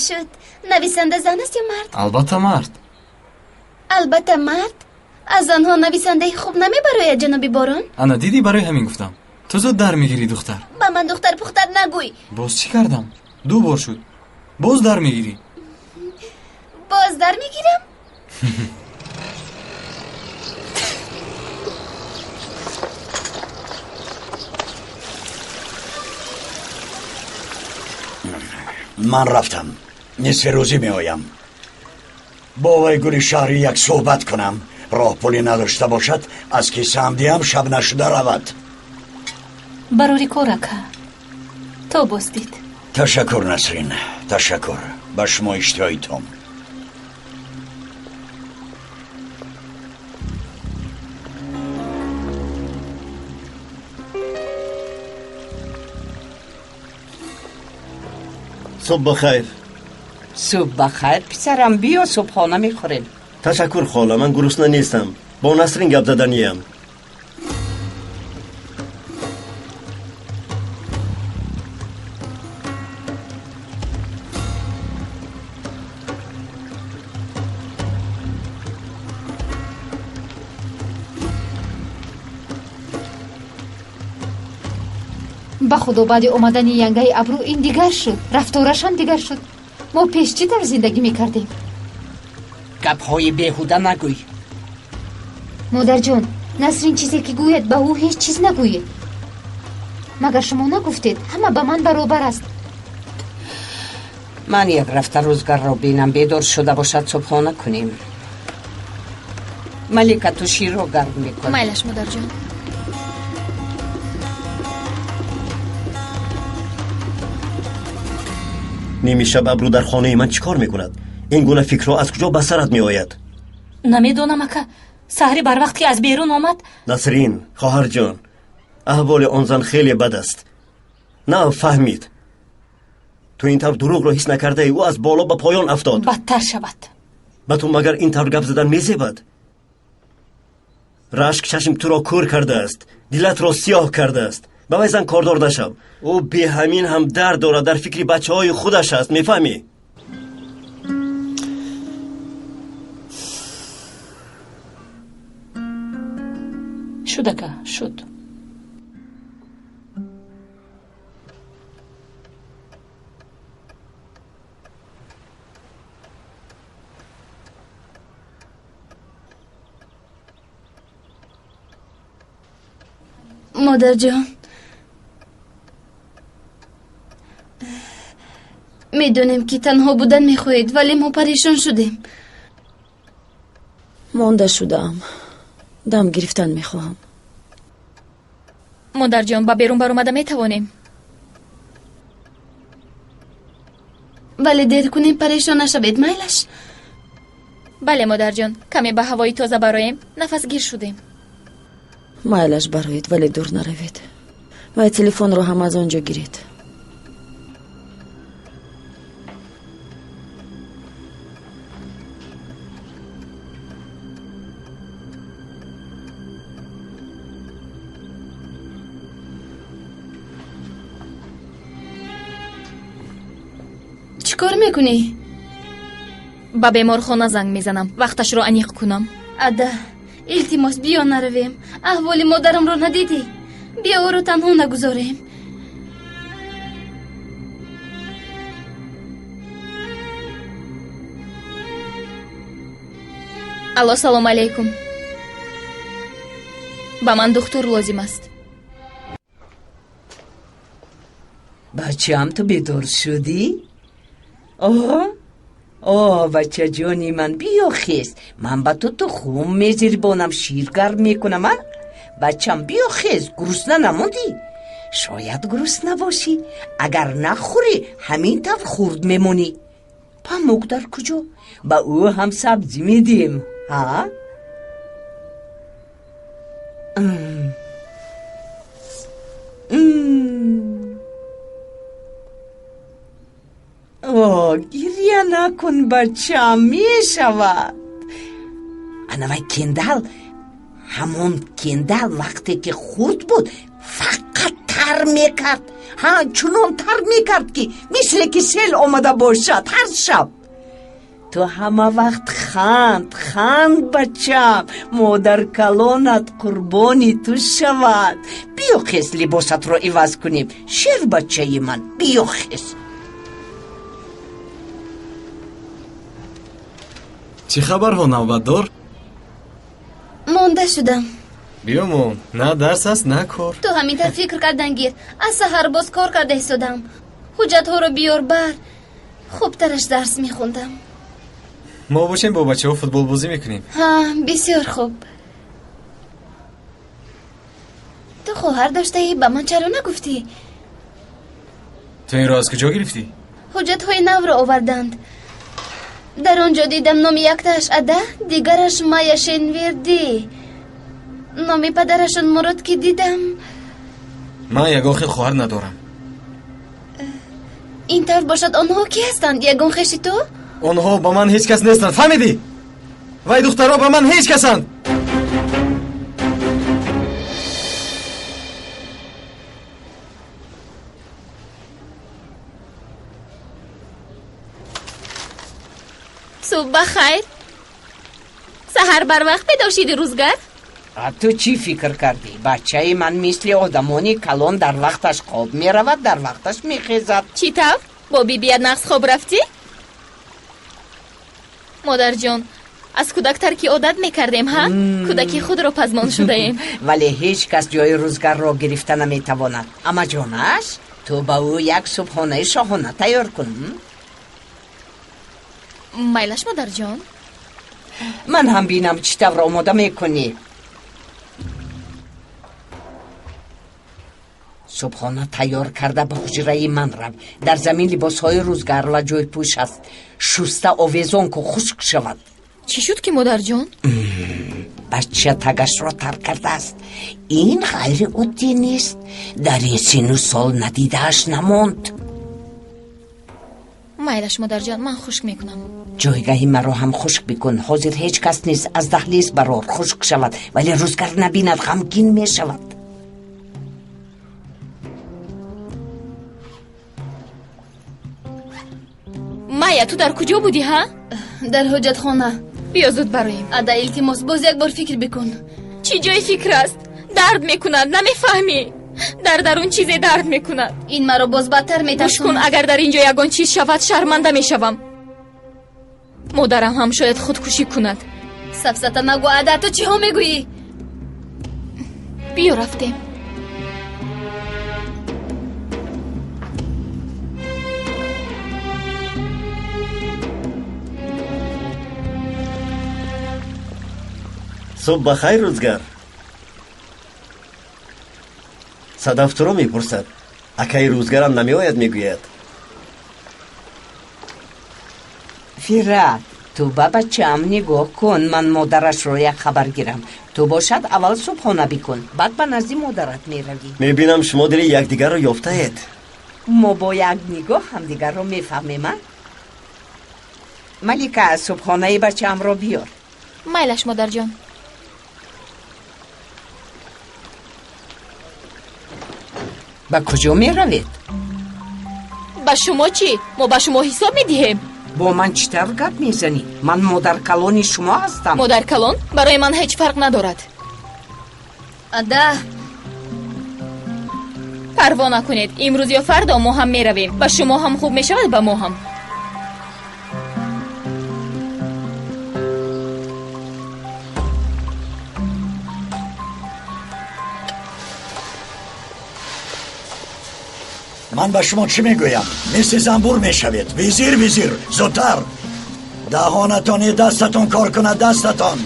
Шуд. Нависанда зан аст ё мард? Албатта, мард. Албатта, мард. Аз онҳо нависандаи хуб намебарояд, ҷаноби Борон. Ана, дидӣ, барои ҳамин гуфтам, ту зуд дар мегирӣ, духтар. Ба ман духтар пухтар нагӯй. Боз чӣ кардам? Ду бор шуд, боз дар мегирӣ. Боз дар мегирам. Ман рафтам, нисфи рӯзӣ меоям. Бо вай гули шаҳрӣ як суҳбат кунам. Роҳ пулӣ надошта бошад, аз кисаам диҳам, шаб нашуда равад. Барори кор, ака, то боздид. Ташаккур, Насрин, ташаккур. Ба шумо иштиҳои том. Субҳ бахайр. Субҳ бахайр, писарам, биё субҳона мехӯрем. Ташаккур, хола, ман гурусна нестам. Бо Насрин гап заданиям. Ба худо, баъди омадани янгаи Абрӯ ин дигар шуд, рафторашам дигар шуд. Мо пеш чӣ тавр зиндагӣ мекардем? Гапҳои беҳуда нагӯй. Модарҷон, Насрин чизе ки гӯяд, ба ӯ ҳеҷ чиз нагӯед. Магар шумо нагуфтед, ҳама ба ман баробар аст? Ман як рафта рӯзгарро бинам, бедор шуда бошад, субҳона кунем. Малика, ту ширро гарм мекун. Майлаш, модарҷон. Ними шаб Абрӯ дар хонаи ман чӣ кор мекунад? Ин гуна фикрҳо аз куҷо ба сарат меояд? Намедонам, ака. Саҳри барвақт ки аз берун омад. Насрин, хоҳарҷон, аҳволи он зан хеле бад аст. На фаҳмид. Ту ин тавр дурӯғро ҳис накардаи, ӯ аз боло ба поён афтод. Бадтар шавад. Ба ту магар ин тавр гап задан мезебад? Рашк чашм туро кӯр кардааст, дилатро сиёҳ кардааст. Ба вай зан кордор нашав. Ӯ беҳамин ҳам дард дорад, дар фикри бачаҳои худаш аст, мефаҳмӣ? Шуд, ака, шуд. Модарҷон, медонем ки танҳо будан мехоҳед, вале мо парешон шудем. Монда шудаам, дам гирифтан мехоҳам. Модарҷон, ба берун баромада метавонем? Вале дер кунем, парешон нашавед, майлаш? Бале, модарҷон, каме ба ҳавои тоза бароем, нафасгир шудем. Майлаш, бароед, вале дур наравед. Вай телефонро ҳам аз он ҷо гиред. Чӣ кор мекунӣ? Ба беморхона занг мезанам, вақташро аниқ кунам. Ада, илтимос, биё наравем. Аҳволи модарамро надидӣ? Биё ӯро танҳо нагузорем. Алло, салом алейкум. Ба ман духтур лозим аст. Бачаам, ту бедор шудӣ? Оҳ, о, бачаҷони ман, биё хез. Ман ба ту тухм мезирбонам, шир гарм мекунам, а? Бачам, биё хез, гурусна намондӣ? Шояд гурусна бошӣ. Агар нахӯрӣ, ҳамин тавр хурд мемонӣ. Памук дар куҷо? Ба ӯ ҳам сабзӣ медиҳем, ҳа? О, гирья накун, бачам, мешавад. Анавай Кендал, ҳамон Кендал вақте ки хурд буд, фақат тар мекард. Ҳа, чунон тар мекард, ки мисле ки сел омада бошад ҳар шаб. Ту ҳама вақт ханд, ханд, бачам, модаркалонат қурбони ту шавад. Биё хез, либосатро иваз кунем. Шер бачаи ман, биё хез. Чӣ хабарҳо, навбатдор? Монда шудам. Биё мон, на дарс аст, на кор. Ту ҳамин тавр фикр кардан гир. Аз саҳар боз кор карда истодам. Ҳуҷҷатҳоро биёр бар. Хубтараш дарс мехондам. Мо бошем бо бачаҳо футболбозӣ мекунем. Ҳа, бисёр хуб. Ту хоҳар доштаӣ, ба ман чаро нагуфтӣ? Ту инро аз куҷо гирифтӣ? Ҳуҷҷатҳои навро оварданд. Дар он ҷо дидам номи яктааш Ада, дигараш Майя Шенвердӣ. Номи падарашон Мурод ки дидам. Ман ягон хел хоҳар надорам. Ин тавр бошад, онҳо кӣ ҳастанд? Ягон хеши ту? Онҳо ба ман ҳеҷ кас нестанд, фаҳмидӣ? Вай духтарҳо ба ман ҳеҷ касанд. Субҳ ба хайр. Саҳар барвақт бедор шиди, Рӯзгар? Ту чӣ фикр кардӣ? Бачаи ман мисли одамони калон дар вақташ хоб меравад, дар вақташ мехезад. Чӣ тавр? Бо бибият нағз хоб рафтӣ? Модарҷон, аз кӯдак тарки одат мекардем, ҳа? Кӯдаки худро пазмон шудаем. Вале ҳеҷ кас ҷои Рӯзгарро гирифта наметавонад. Амаҷонаш, ту ба ӯ як субҳонаи шоҳона тайёр кун. Майлаш, модарҷон. Ман ҳам бинам чӣ тавр омода мекунӣ. Субҳона тайёр карда ба ҳуҷраи ман рав. Дар замин либосҳои Рӯзгар ва ҷойпӯш аст. Шуста овезон ку, хушк шавад. Чӣ шуд ки, модарҷон? Бача тагашро тар кардааст. Ин ғайриоддӣ нест. Дар ин сину сол надидааш намонд. Майлаш, модарҷон, ман хушк мекунам. Ҷойгаҳи маро ҳам хушк бикун. Ҳозир ҳеҷ кас нест. Аз даҳлиз барор, хушк шавад, вале Рӯзгар набинад, ғамгин мешавад. Майя, ту дар куҷо будӣ, ҳа? Дар ҳоҷатхона. Биё зуд бароем. Ада, илтимос, боз як бор фикр бикун. Чӣ ҷои фикр аст? Дард мекунад, намефаҳмӣ? Дар дарун чизе дард мекунад. Ин маро боз бадтар метарсонад. Гӯш кун, агар дар ин ҷо ягон чиз шавад, шарманда мешавам. Модарам ҳам шояд худкушӣ кунад. Сафсата нагӯ, Ада, ту чиҳо мегӯӣ? Биё рафтем. Субҳ ба хайр, Рӯзгар. Садаф туро мепурсад. Акаи Рӯзгарам намеояд, мегӯяд. Фират, ту ба бачаам нигоҳ кун, ман модарашро як хабар гирам. Ту бошад аввал субҳона бикун, баъд ба назди модарат меравӣ. Мебинам шумо дили якдигарро ёфтаед. Мо бо як нигоҳ ҳамдигарро мефаҳмем, а? Малика, субҳонаи бачаамро биёр. Майлаш, модарҷон. Ба куҷо меравед? Ба шумо чӣ? Мо ба шумо ҳисоб медиҳем. Бо ман чӣ тавр гап мезанӣ? Ман модаркалони шумо ҳастам. Модаркалон? Барои ман ҳеҷ фарқ надорад. Ада, парво накунед, имрӯз ё фардо мо ҳам меравем. Ба шумо ҳам хуб мешавад, ба мо ҳам. Ман ба шумо чӣ мегӯям? Мисли занбур мешавед. Визир, визир, зудтар. Даҳонатон е дастатон кор кунад, дастатон.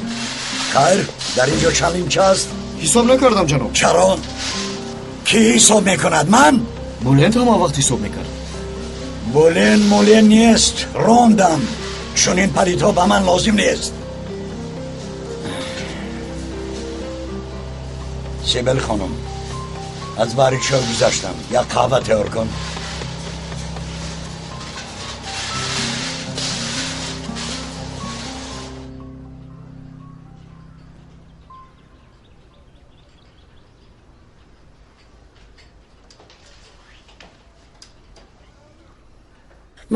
Хайр, дар ин ҷо чанд лимча аст? Ҳисоб накардам, ҷаноб. Чаро? Кӣ ҳисоб мекунад? Ман? Булент ҳама вақт ҳисоб мекард. Булен мулен нест, рондам. Чунин палидҳо ба ман лозим нест. Сибел хонум, аз баҳри чой гузаштам. Як қаҳва тайёр кун.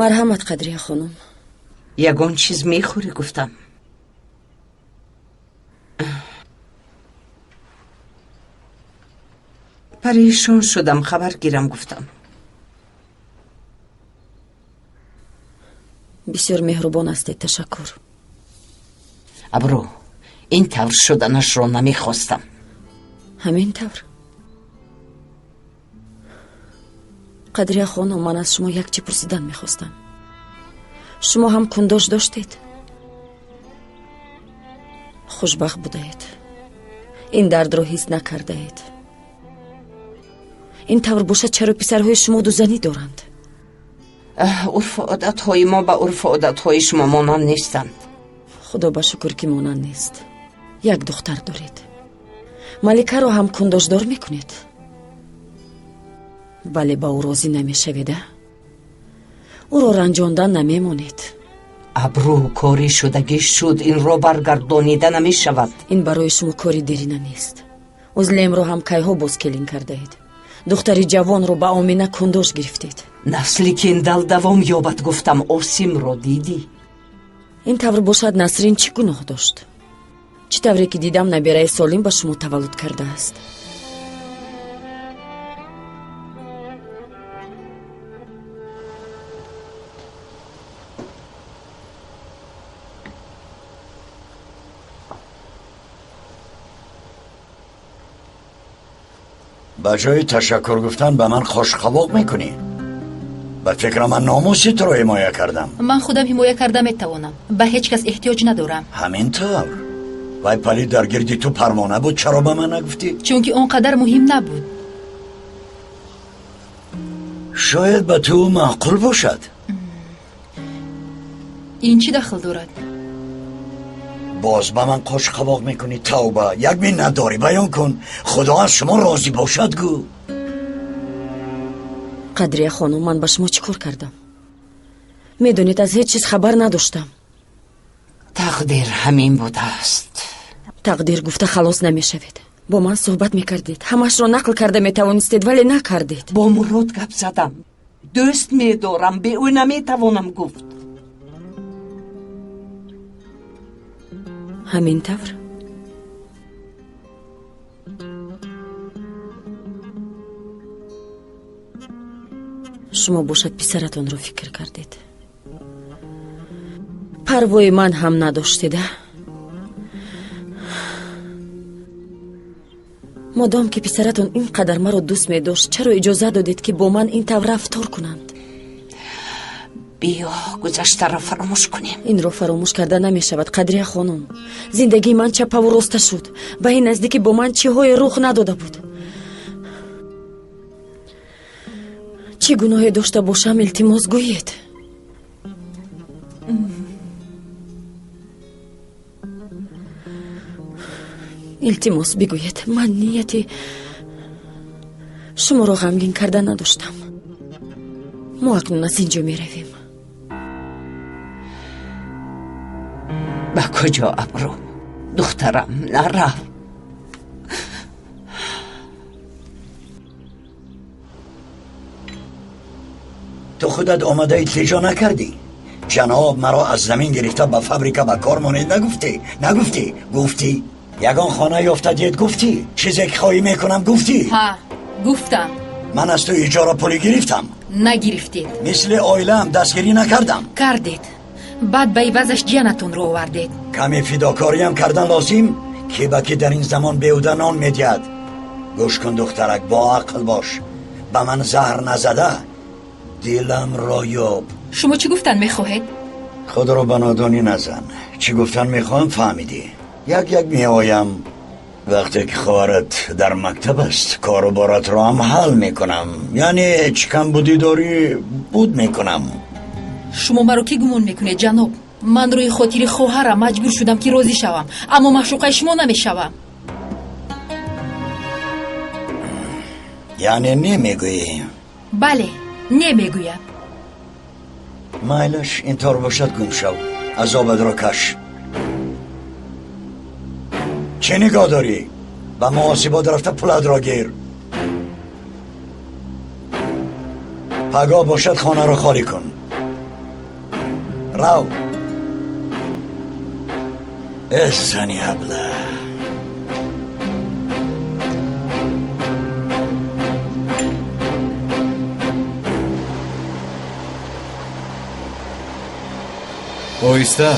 Марҳамат, Қадрия хонум. Ягон чиз мехӯрӣ, гуфтам. Парешон шудам, хабар гирам, гуфтам. Бисёр меҳрубон ҳастед, ташаккур. Абрӯ, ин тавр шуданашро намехостам. Ҳамин тавр? Қадрия хонум, ман аз шумо як чӣ пурсидан мехостам. Шумо ҳам кундош доштед? Хушбахт будаед. Ин дардро ҳис накардаед. Ин тавр бошад, чаро писарҳои шумо дузанӣ доранд? Урфу одатҳои мо ба урфу одатҳои шумо монанд нестанд. Худо ба шукр, ки монанд нест. Як духтар доред. Маликаро ҳам кундошдор мекунед, вале ба ӯ розӣ намешавед, а? Ӯро ранҷондан намемонед. Абрӯ корӣ шудагӣ шуд, инро баргардонида намешавад. Ин барои шумо кори дерина нест. Узлемро ҳам кайҳо боз келин кардаед. Духтари ҷавонро ба Омина кундош гирифтед. Насли кендал давом ёбад, гуфтам. Осимро дидӣ? Ин тавр бошад, Насрин чӣ гуноҳ дошт? Чӣ тавре ки дидам, набираи солим ба шумо таваллуд кардааст. Ба ҷои ташаккур гуфтан ба ман хошқавоқ мекунӣ. Ба фикра ман номуси туро ҳимоя кардам. Ман худам ҳимоя карда метавонам, ба ҳеҷ кас эҳтиёҷ надорам. Ҳамин тавр. Вай палид дар гирди ту парвона буд, чаро ба ман нагуфтӣ? Чунки он қадар муҳим набуд. Шояд ба ту маъқул бошад. Ин чӣ дахл дорад? Боз ба ман қошқавоқ мекунӣ. Тавба, як миннатдорӣ баён кун. Худо аз шумо розӣ бошад, гӯ. Қадрия хонум, ман ба шумо чӣ кор кардам? Медонед, аз ҳеҷ чиз хабар надоштам. Тақдир ҳамин будааст. Тақдир гуфта халос намешавед. Бо ман суҳбат мекардед, ҳамаашро нақл карда метавонистед, вале накардед. Бо Мурод гап задам. Дӯст медорам, бе ӯ наметавонам, гуфт. Ҳамин тавр? Шумо бошад писаратонро фикр кардед. Парвои ман ҳам надоштед, а? Модом ки писаратон ин қадар маро дӯст медошт, чаро иҷоза додед, ки бо ман ин тавр рафтор кунанд? Биё гузаштаро фаромӯш кунем. Инро фаромӯш карда намешавад, Қадрия хонум. Зиндагии ман чапаву роста шуд. Ба ин наздикӣ бо ман чиҳое рух надода буд. Чӣ гуноҳе дошта бошам, илтимос гӯед. Илтимос бигӯед, ман нияти шуморо ғамгин карда надоштам. Мо акнун аз ин ҷо меравем. Ба куҷо, Абрӯ? Духтарам, нарав. Ту худат омада илтиҷо накардӣ? Ҷаноб маро аз замин гирифта ба фабрика ба кор монед нагуфтӣ? Нагуфтӣ? Гуфтӣ. Ягон хона ёфта диед гуфтӣ? Чизе ки хоҳӣ мекунам гуфтӣ? Ҳа, гуфтам. Ман аз ту иҷора пулӣ гирифтам. Нагирифтед. Мисли оилаам дастгирӣ накардам. Кардед. Баъд ба ивазаш ҷиянатонро овардед. Каме фидокориам кардан лозим, ки ба ки дар ин замон беҳуда нон медиҳад. Гӯш кун, духтарак, бо ақл бош. Ба ман заҳр назада диламро ёб. Шумо чӣ гуфтан мехоҳед? Худро ба нодонӣ назан. Чӣ гуфтан мехоҳам фаҳмидӣ. Як як меоям. Вақте ки хоҳарат дар мактаб аст, кору боратро ҳам ҳал мекунам. Яъне чӣ камбудӣ дорӣ, буд мекунам. Шумо маро кӣ гумон мекунед, ҷаноб? Ман рӯи хотири хоҳарам маҷбур шудам, ки розӣ шавам, аммо маъшуқаи шумо намешавам. Яъне не мегӯӣ? Бале, не мегӯям. Майлаш, ин тор бошад, гум шав, азобатро каш. Чӣ нигоҳ дорӣ? Ба муҳосибот рафта пулатро гир. Пагоҳ бошад хонаро холӣ кун. Рав. Э зани абла. Оҳиста.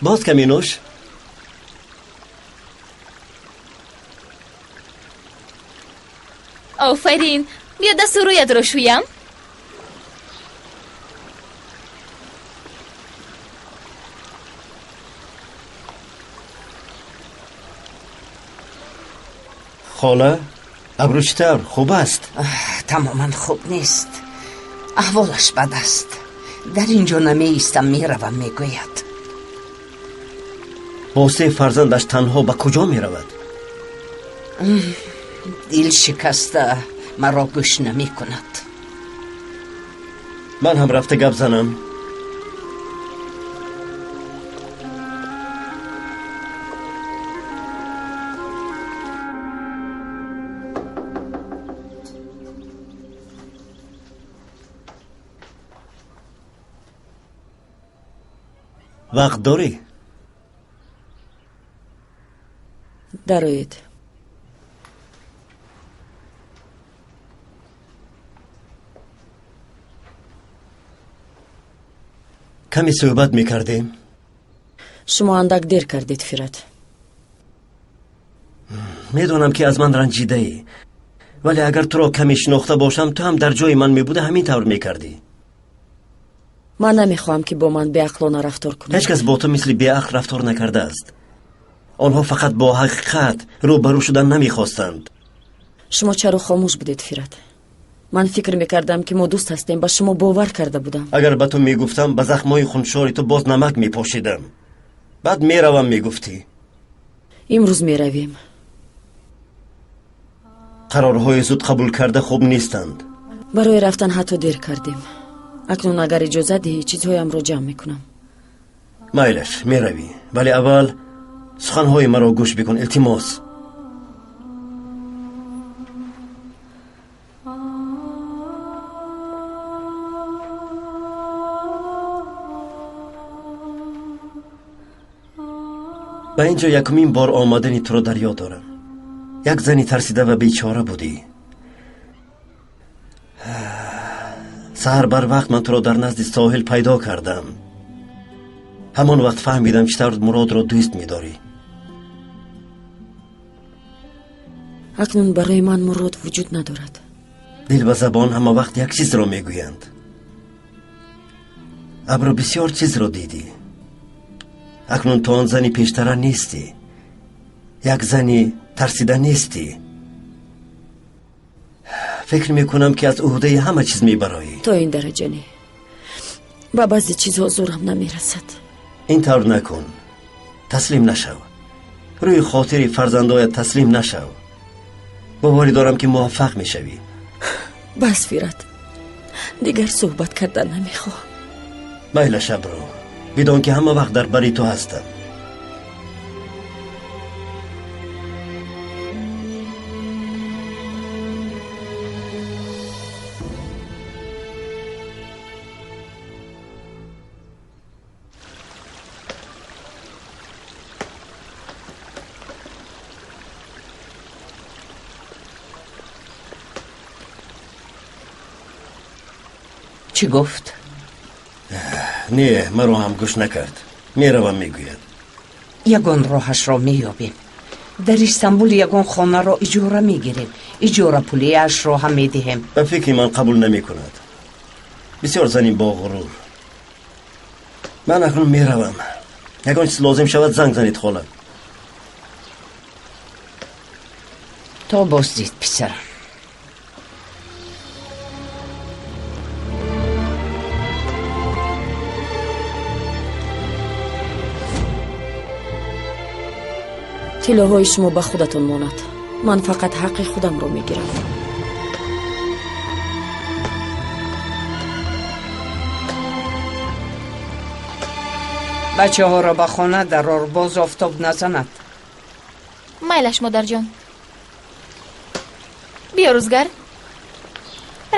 Боз каме нӯш. Офарин, биё дасту рӯятро шӯям. Хола, абрӯ чӣ тавр? Хуб аст? Тамоман хуб нест. Аҳволаш бад аст. Дар ин ҷо намеистам, меравам, мегӯяд. Бо се фарзандаш танҳо ба куҷо меравад? Дил шикаста маро гӯш намекунад. Ман ҳам рафта гап занам. Вақт дорӣ? Дароед. Каме суҳбат мекардем. Шумо андак дер кардед, Фират. Медонам, ки аз ман ранҷидаӣ, вале агар туро каме шинохта бошам, ту ҳам дар ҷои ман мебуда ҳамин тавр мекардӣ. Ман намехоҳам, ки бо ман беақлона рафтор кунед. Ҳеҷ кас бо ту мисли беақл рафтор накардааст. Онҳо фақат бо ҳақиқат рӯбарӯ шудан намехостанд. Шумо чаро хомӯш будед, Фират? Ман фикр мекардам, ки мо дӯст ҳастем, ба шумо бовар карда будам. Агар ба ту мегуфтам, ба захмҳои хуншори ту боз намак мепошидам. Баъд меравам, мегуфтӣ. Имрӯз меравем. Қарорҳои зуд қабул карда хуб нестанд. Барои рафтан ҳатто дер кардем. Акнун агар иҷозат диҳӣ, чизҳоямро ҷамъ мекунам. Майлаш, меравӣ, вале аввал суханҳои маро гӯш бикун, илтимос. Ба ин ҷо якумин бор омадани туро дар ёд дорам. Як зани тарсида ва бечора будӣ. Саҳар барвақт ман туро дар назди соҳил пайдо кардам. Ҳамон вақт фаҳмидам, чӣ тавр Муродро дӯст медорӣ. Акнун барои ман Мурод вуҷуд надорад. Дил ва забон ҳама вақт як чизро мегӯянд. Абро, бисёр чизро дидӣ. Акнун ту он зани пештара нестӣ. Як зани тарсида нестӣ. Фикр мекунам, ки аз ӯҳдаи ҳама чиз мебароӣ. То ин дараҷа не. Ба баъзе чизҳо зӯрам намерасад. Ин тавр накун. Таслим нашав. Рӯи хотири фарзандоят таслим нашав. Боварӣ дорам, ки муваффақ мешавӣ. Бас, Фират. Дигар суҳбат кардан намехоҳам. Майлаш, Абрӯ. Бидон, ки ҳама вақт дар бари ту ҳастам. Чӣ гуфт? Не, маро ҳам гӯш накард. Меравам, мегӯяд. Ягон роҳашро меёбем. Дар Истанбул ягон хонаро иҷора мегирем. Иҷора пулиашро ҳам медиҳем. Ба фикри ман қабул намекунад. Бисёр зани боғурур. Ман акнун меравам. Ягон чиз лозим шавад, занг занед, хола. То боздид, писарам. Тиллоҳои шумо ба худатон монад. Ман фақат ҳаққи худамро мегирам. Бачаҳоро ба хона дарор, боз офтоб назанад. Майлаш, модарҷон. Биё, рӯзгар.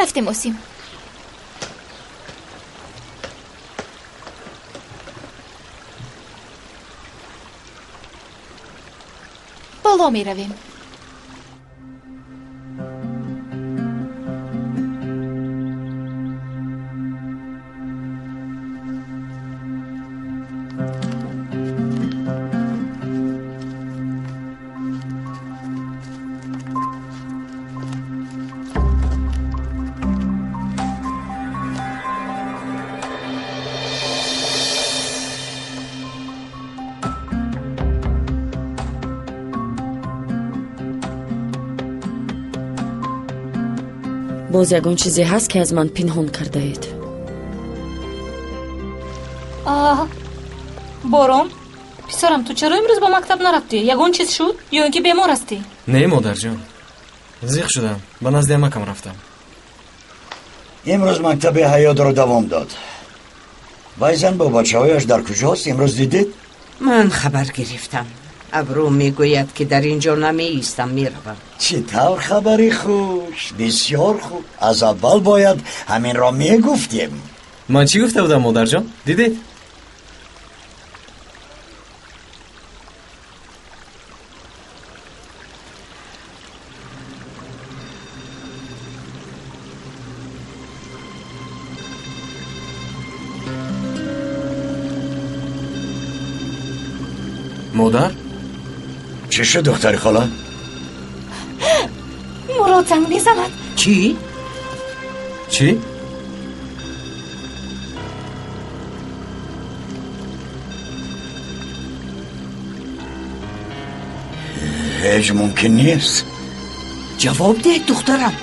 Рафтем, Осим. Боло меравем. Боз ягон чизе ҳаст, ки аз ман пинҳон кардаед? Борон, писарам, ту чаро имрӯз ба мактаб нарафтӣ? Ягон чиз шуд ё ин ки бемор ҳастӣ? Не, модарҷон, зиқ шудам, ба назди амакам рафтам. Имрӯз мактаби ҳаётро давом дод. Вай зан бо бачаҳояш дар куҷост? Имрӯз дидед? Ман хабар гирифтам. Абрӯ мегӯяд, ки дар ин ҷо намеистам, меравам. Чӣ тавр хабари хуш! Бисёр хуб. Аз аввал бояд ҳаминро мегуфтем. Ман чӣ гуфта будам, модарҷон? Дидед? Модар? Чӣ шуд, духтари хола? Мурод занг мезанад. Чӣ? Чӣ? Ҳеҷ мумкин нест. Ҷавоб деҳ, духтарам.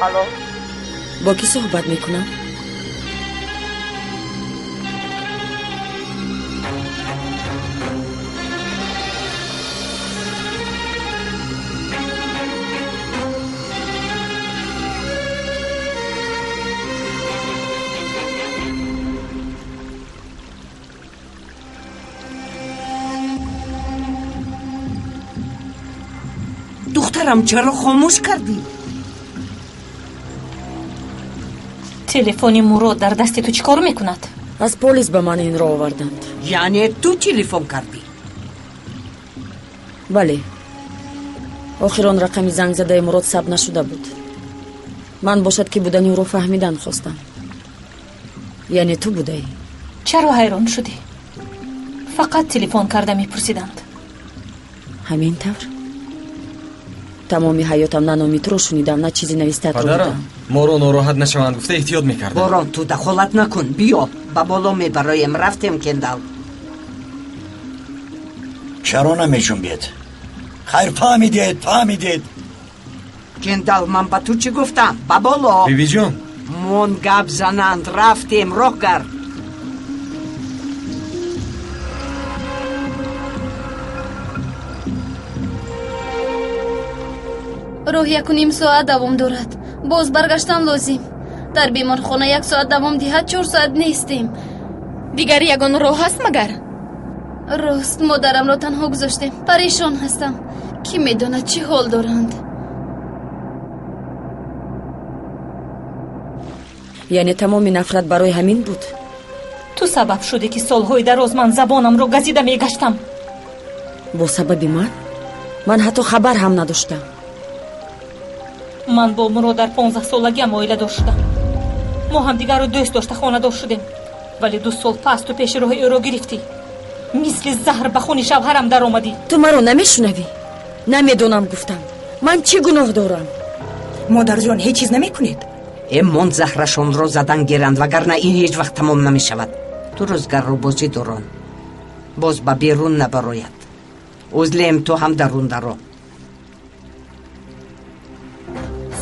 Алло, бо кӣ суҳбат мекунам? Духтарам, чаро хомӯш кардӣ? Телефони Мурод дар дасти ту чӣ кор мекунад? Аз полис ба ман инро оварданд. Яъне ту телефон кардӣ? Бале. Охир он рақами зангзадаи Мурод сабт нашуда буд. Ман бошад, ки будани ӯро фаҳмидан хостам. Яъне ту будаӣ? Чаро ҳайрон шудӣ? Фақат телефон карда мепурсиданд. Ҳамин тавр? Тамоми ҳаётам на номи туро шунидам, на чизи навистаатро Падарам, дидам. Моро нороҳат нашаванд гуфта эҳтиёт мекардам. Борон, ту дахолат накун. Биё, ба боло мебароем. Рафтем, Кендал. Чаро намеҷунбед? Хайр, фаҳмидед, фаҳмидед. Кендал, ман ба ту чӣ гуфтам? Ба боло. Бибиҷон. Мон гап зананд. Рафтем, роҳ гард. Роҳ 1.5 соат давом дорад. Боз баргаштан лозим. Дар беморхона 1 соат давом диҳад, 4 соат нестем. Дигар ягон роҳ ҳаст магар? Рост, модарамро танҳо гузоштем. Парешон ҳастам. Кӣ медонад чӣ ҳол доранд? Яъне тамоми нафрат барои ҳамин буд? Ту сабаб шудӣ, ки солҳои дароз ман забонамро газида мегаштам. Бо сабаби ман? Ман ҳатто хабар ҳам надоштам. Ман бо Мурод дар 15 солагиам оиладор шудам. Мо ҳамдигарро дӯст дошта хонадор шудем, вале 2 сол пас ту пеши роҳи ӯро гирифтӣ. Мисли заҳр ба хуни шавҳарам даромадӣ. Ту маро намешунавӣ? Намедонам гуфтам. Ман чӣ гуноҳ дорам? Модарҷон, ҳеҷ чиз намекунед? Мон заҳрашонро задан гиранд, вагарна ин ҳеҷ вақт тамом намешавад. Ту рӯзгарро бозӣ дорон, боз ба берун набарояд. Узлем, ту ҳам дарун даро.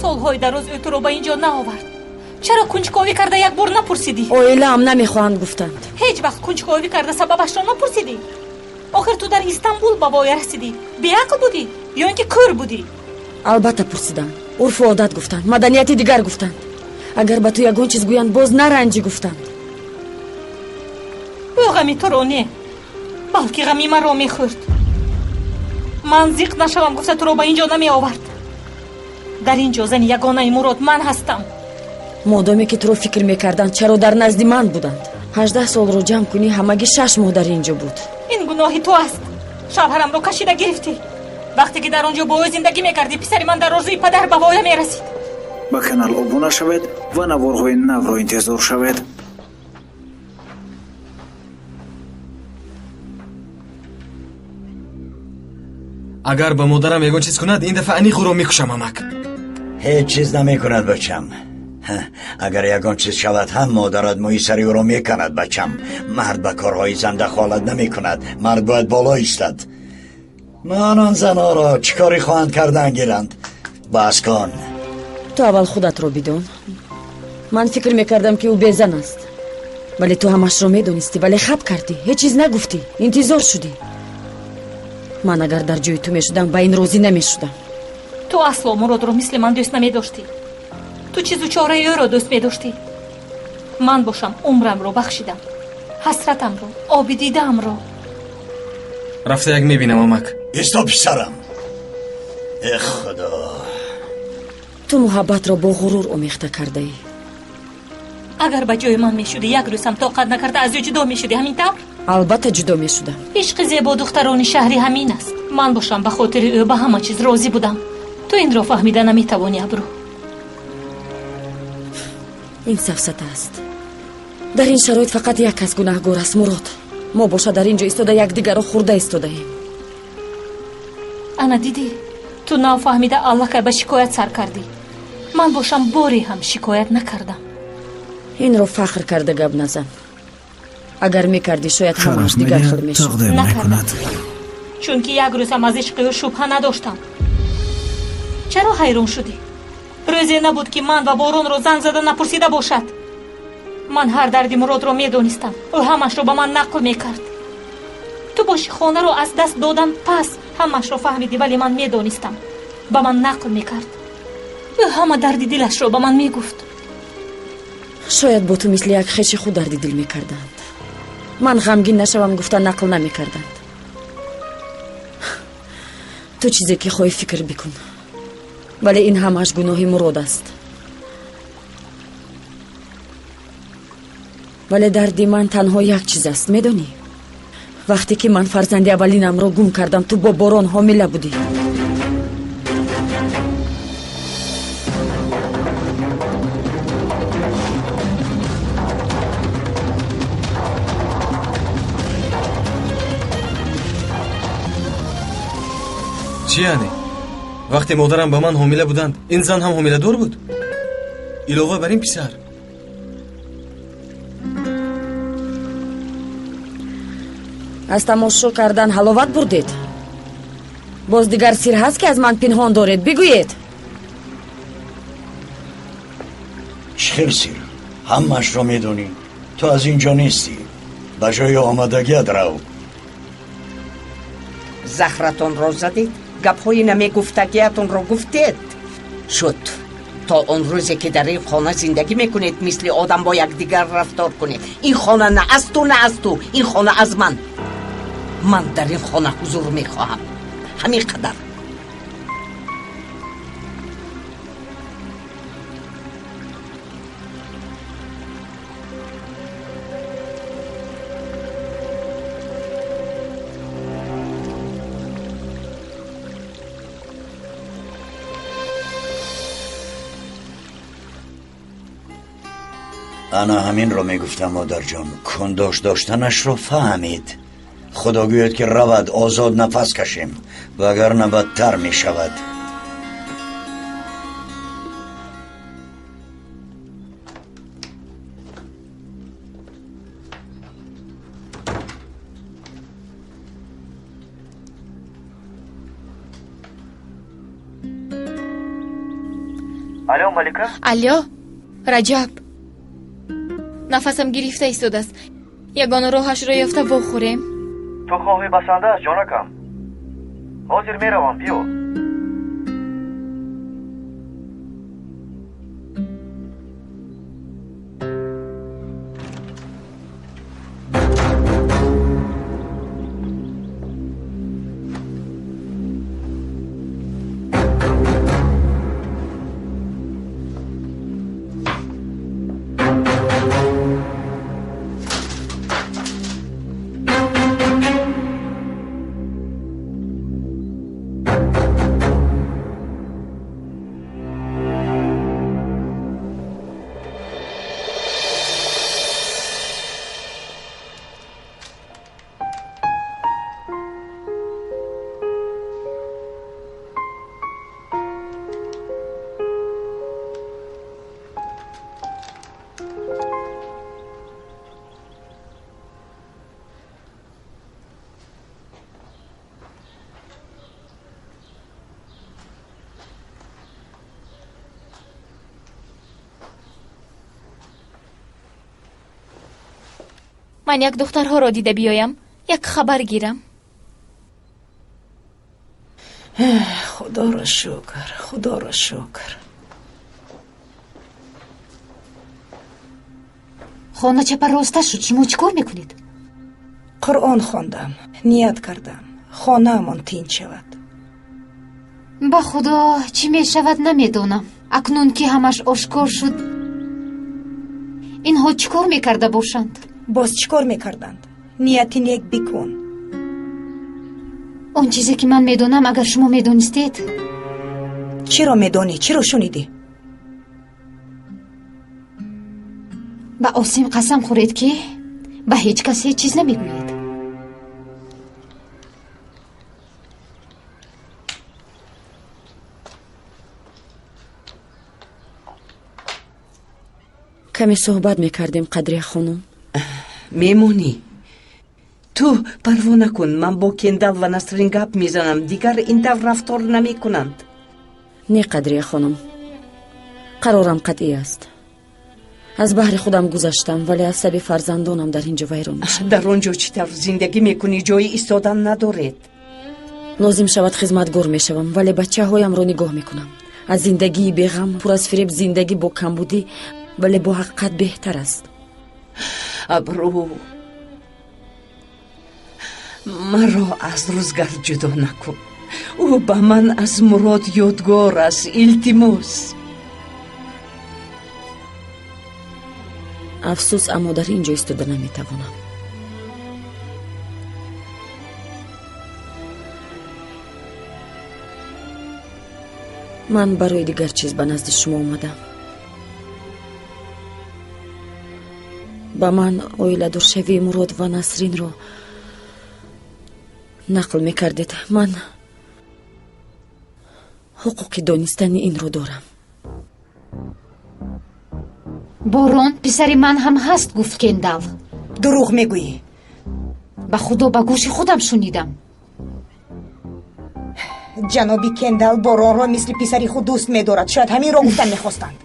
Солҳои дароз ӯ туро ба ин ҷо наовард. Чаро кунҷковӣ карда як бор напурсидӣ? Оилаам намехоҳанд гуфтанд. Ҳеҷ вақт кунҷковӣ карда сабабашро напурсидӣ? Охир ту дар Истанбул ба воя расидӣ. Беақл будӣ ё ин ки кӯр будӣ? Албатта пурсидам. Урфу одат гуфтанд, маданияти дигар гуфтанд. Агар ба ту ягон чиз гӯянд, боз наранҷӣ гуфтанд. Ӯ ғами туро не, балки ғами маро мехӯрд. Ман зиқ нашавам гуфта туро ба ин ҷо намеовард. Дар ин ҷо зани ягонаи Мурод ман ҳастам. Модоме ки туро фикр мекарданд, чаро дар назди ман буданд? 18 солро ҷамъ кунӣ, ҳамагӣ 6 моҳ дар ин ҷо буд. Ин гуноҳи ту аст. Шавҳарамро кашида гирифтӣ. Вақте ки дар он ҷо бо ӯ зиндагӣ мекардӣ, писари ман дар орзуи падар ба воя мерасид. Ба канал обуна шавед ва наворҳои навро интизор шавед. Агар ба модарам ягон чиз кунад, ин дафъа аниқ ӯро мекушам, амак. Ҳеҷ чиз намекунад, бачам. Агар ягон чиз шавад ҳам, модарат мӯи сари ӯро меканад, бачам. Мард ба корҳои зан дахолат намекунад. Мард бояд боло истад. Ман он занҳоро чӣ коре хоҳанд кардан гиранд. Бас кун. Ту аввал худатро бидон. Ман фикр мекардам, ки ӯ безан аст, вале ту ҳамашро медонистӣ, вале хаб кардӣ, ҳеҷ чиз нагуфтӣ, интизор шудӣ. Ман агар дар ҷои ту мешудам, ба ин розӣ намешудам. Ту асло Муродро мисли ман дӯст намедоштӣ. Ту чизу чораи ӯро дӯст медоштӣ. Ман бошам умрамро бахшидам, ҳасратамро, оби дидаамро. Рафта як мебинам, амак. Исто, писарам. Э худо, ту муҳаббатро бо ғурур омехта кардаӣ. Агар ба ҷои ман мешудӣ, як рӯзам тоқат накарда аз ӯ ҷудо мешудӣ, ҳамин тавр? Албатта ҷудо мешудам. Ишқи зебо духтарони шаҳри ҳамин аст. Ман бошам ба хотири ӯ ба ҳама чиз розӣ будам. Ту инро фаҳмида наметавонӣ, Абрӯ. Ин сафсата аст. Дар ин шароит фақат як кас гунаҳгор аст, Мурод. Мо боша дар ин ҷо истода якдигарро хӯрда истодаем. Ана дидӣ, ту нав фаҳмида аллакай ба шикоят сар кардӣ. Ман бошам боре ҳам шикоят накардам. Инро фахр карда гап назан. Агар мекардӣ, шояд ҳамааш Шараф дигар медиҳад, хел мешуд. тақдим Накардам. мекунад. Чунки як рӯзам аз ишқи ӯ шубҳа надоштам. Чаро ҳайрон шудӣ? Рӯзе набуд, ки ман ва Боронро занг зада напурсида бошад. Ман ҳар дарди Муродро медонистам. Ӯ ҳамашро ба ман нақл мекард. Ту боши хонаро аз даст додан пас ҳамашро фаҳмидӣ, вале ман медонистам. Ба ман нақл мекард. Ӯ ҳама дарди дилашро ба ман мегуфт. Шояд бо ту мисли як хеши худ дарди дил мекарданд. Ман ғамгин нашавам гуфта нақл намекарданд. Ту чизе ки хоҳӣ фикр бикун, вале ин ҳамааш гуноҳи Мурод аст. Вале дарди ман танҳо як чиз аст, медонӣ? Вақте ки ман фарзанди аввалинамро гум кардам, ту бо Борон ҳомила будӣ. Чӣ яъне? Вақте модарам ба ман ҳомила буданд, ин зан ҳам ҳомиладор буд? Илова бар ин писар. Аз тамошо кардан ҳаловат бурдед? Боз дигар сир ҳаст, ки аз ман пинҳон доред? Бигӯед. Чӣ хел сир? Ҳамаашро медонӣ. Ту аз ин ҷо нестӣ. Ба ҷои омадагият рав. Захратонро задед, гапҳои намегуфтагиятонро гуфтед. Шуд. То он рӯзе ки дар ин хона зиндагӣ мекунед, мисли одам бо якдигар рафтор кунед. Ин хона на аз ту, на аз ту, ин хона аз ман. Ман дар ин хона ҳузур мехоҳам, ҳамин қадар. Ана ҳаминро мегуфтам, модарҷон. Кундош доштанашро фаҳмид. Худо гӯяд, ки равад, озод нафас кашем, вагарна бадтар мешавад. Алло, Малика. Алло, Раҷаб, нафасам гирифта истодааст. Ягона роҳашро ёфта вохӯрем. Ту хоҳӣ басанда аст, ҷонакам. Ҳозир меравам, биё. Ман як духтарҳоро дида биёям, як хабар гирам. Худоро шукр, худоро шукр. Хона чапа роста шуд. Шумо чӣ кор мекунед? Қуръон хондам, ният кардам, хонаамон тинч шавад. Ба худо, чӣ мешавад намедонам. Акнун ки ҳамаш ошкор шуд, инҳо чӣ кор мекарда бошанд? Боз чӣ кор мекарданд? Нияти нек бикун. Он чизе ки ман медонам, агар шумо медонистед. Чиро медонӣ? Чиро шунидӣ? Ба Осим қасам хӯред, ки ба ҳеҷ кас ҳеҷ чиз намегӯед. Каме суҳбат мекардем, Қадрия хонум. Мемонӣ? Ту парво накун, ман бо Кендал ва Насрин гап мезанам, дигар ин тавр рафтор намекунанд. Не, Қадрия хонум, қарорам қатъӣ аст. Аз баҳри худам гузаштам, вале асаби фарзандонам дар ин ҷо вайрон мешавад. Дар он ҷо чӣ тавр зиндагӣ мекунӣ? Ҷои истодан надоред. Лозим шавад, хизматгор мешавам, вале бачаҳоямро нигоҳ мекунам. Аз зиндагии беғам, пур аз фиреб, зиндагӣ бо камбудӣ, вале бо ҳақиқат беҳтар аст. Абрӯ, маро аз рӯзгар ҷудо накун. Ӯ ба ман аз Мурод ёдгор аст. Илтимос. Афсӯс, аммо дар ин ҷо истода наметавонам. Ман барои дигар чиз ба назди шумо омадам. Ба ман оиладоршавии Мурод ва Насринро нақл мекардед. Ман ҳуқуқи донистани инро дорам. Борон писари ман ҳам ҳаст, гуфт Кендал. Дурӯғ мегӯӣ. Ба худо, ба гӯши худам шунидам. Ҷаноби Кендал Боронро мисли писари худ дӯст медорад. Шояд ҳаминро гуфтан мехостанд.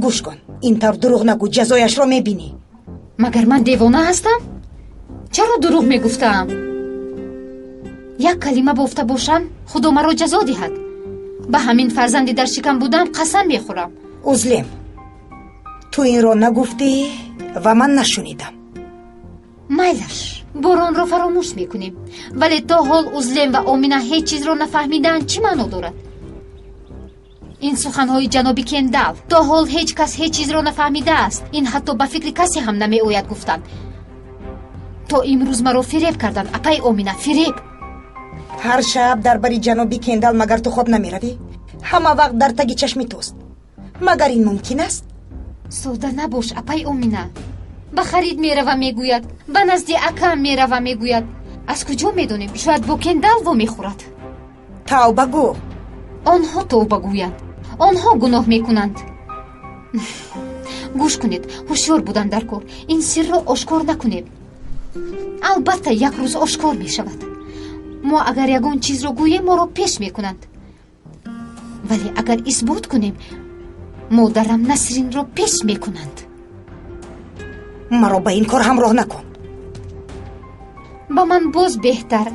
Гӯш кун, ин тавр дурӯғ нагӯ, ҷазояшро мебинӣ. Магар ман девона ҳастам? Чаро дурӯғ мегуфтаам? Як калима бофта бошам, худо маро ҷазо диҳад. Ба ҳамин фарзанди дар шикам будам қасам мехӯрам. Узлем, ту инро нагуфтӣ ва ман нашунидам. Майлаш, Боронро фаромӯш мекунем, вале то ҳол Узлем ва Омина ҳеҷ чизро нафаҳмидаанд, чӣ маъно дорад? Ин суханҳои ҷаноби Кендал. То ҳол ҳеҷ кас ҳеҷ чизро нафаҳмидааст. Ин ҳатто ба фикри касе ҳам намеояд, гуфтанд. То имрӯз маро фиреб карданд, апаи Омина, фиреб. Ҳар шаб дар бари ҷаноби Кендал магар ту хоб намеравӣ? Ҳама вақт дар таги чашми туст. Магар ин мумкин аст? Сода набош, апаи Омина. Ба харид мерава мегӯяд, ба назди акам мерава мегӯяд. Аз куҷо медонем? Шояд бо Кендал вомехӯрад. Тавба гӯ. Онҳо тавба гӯянд, онҳо гуноҳ мекунанд. Гӯш кунед, ҳушёр будан дар кор. Ин сирро ошкор накунем. Албатта як рӯз ошкор мешавад. Мо агар ягон чизро гӯем, моро пеш мекунанд, вале агар исбот кунем, модарам Насринро пеш мекунанд. Маро ба ин кор ҳамроҳ накун. Ба ман боз беҳтар,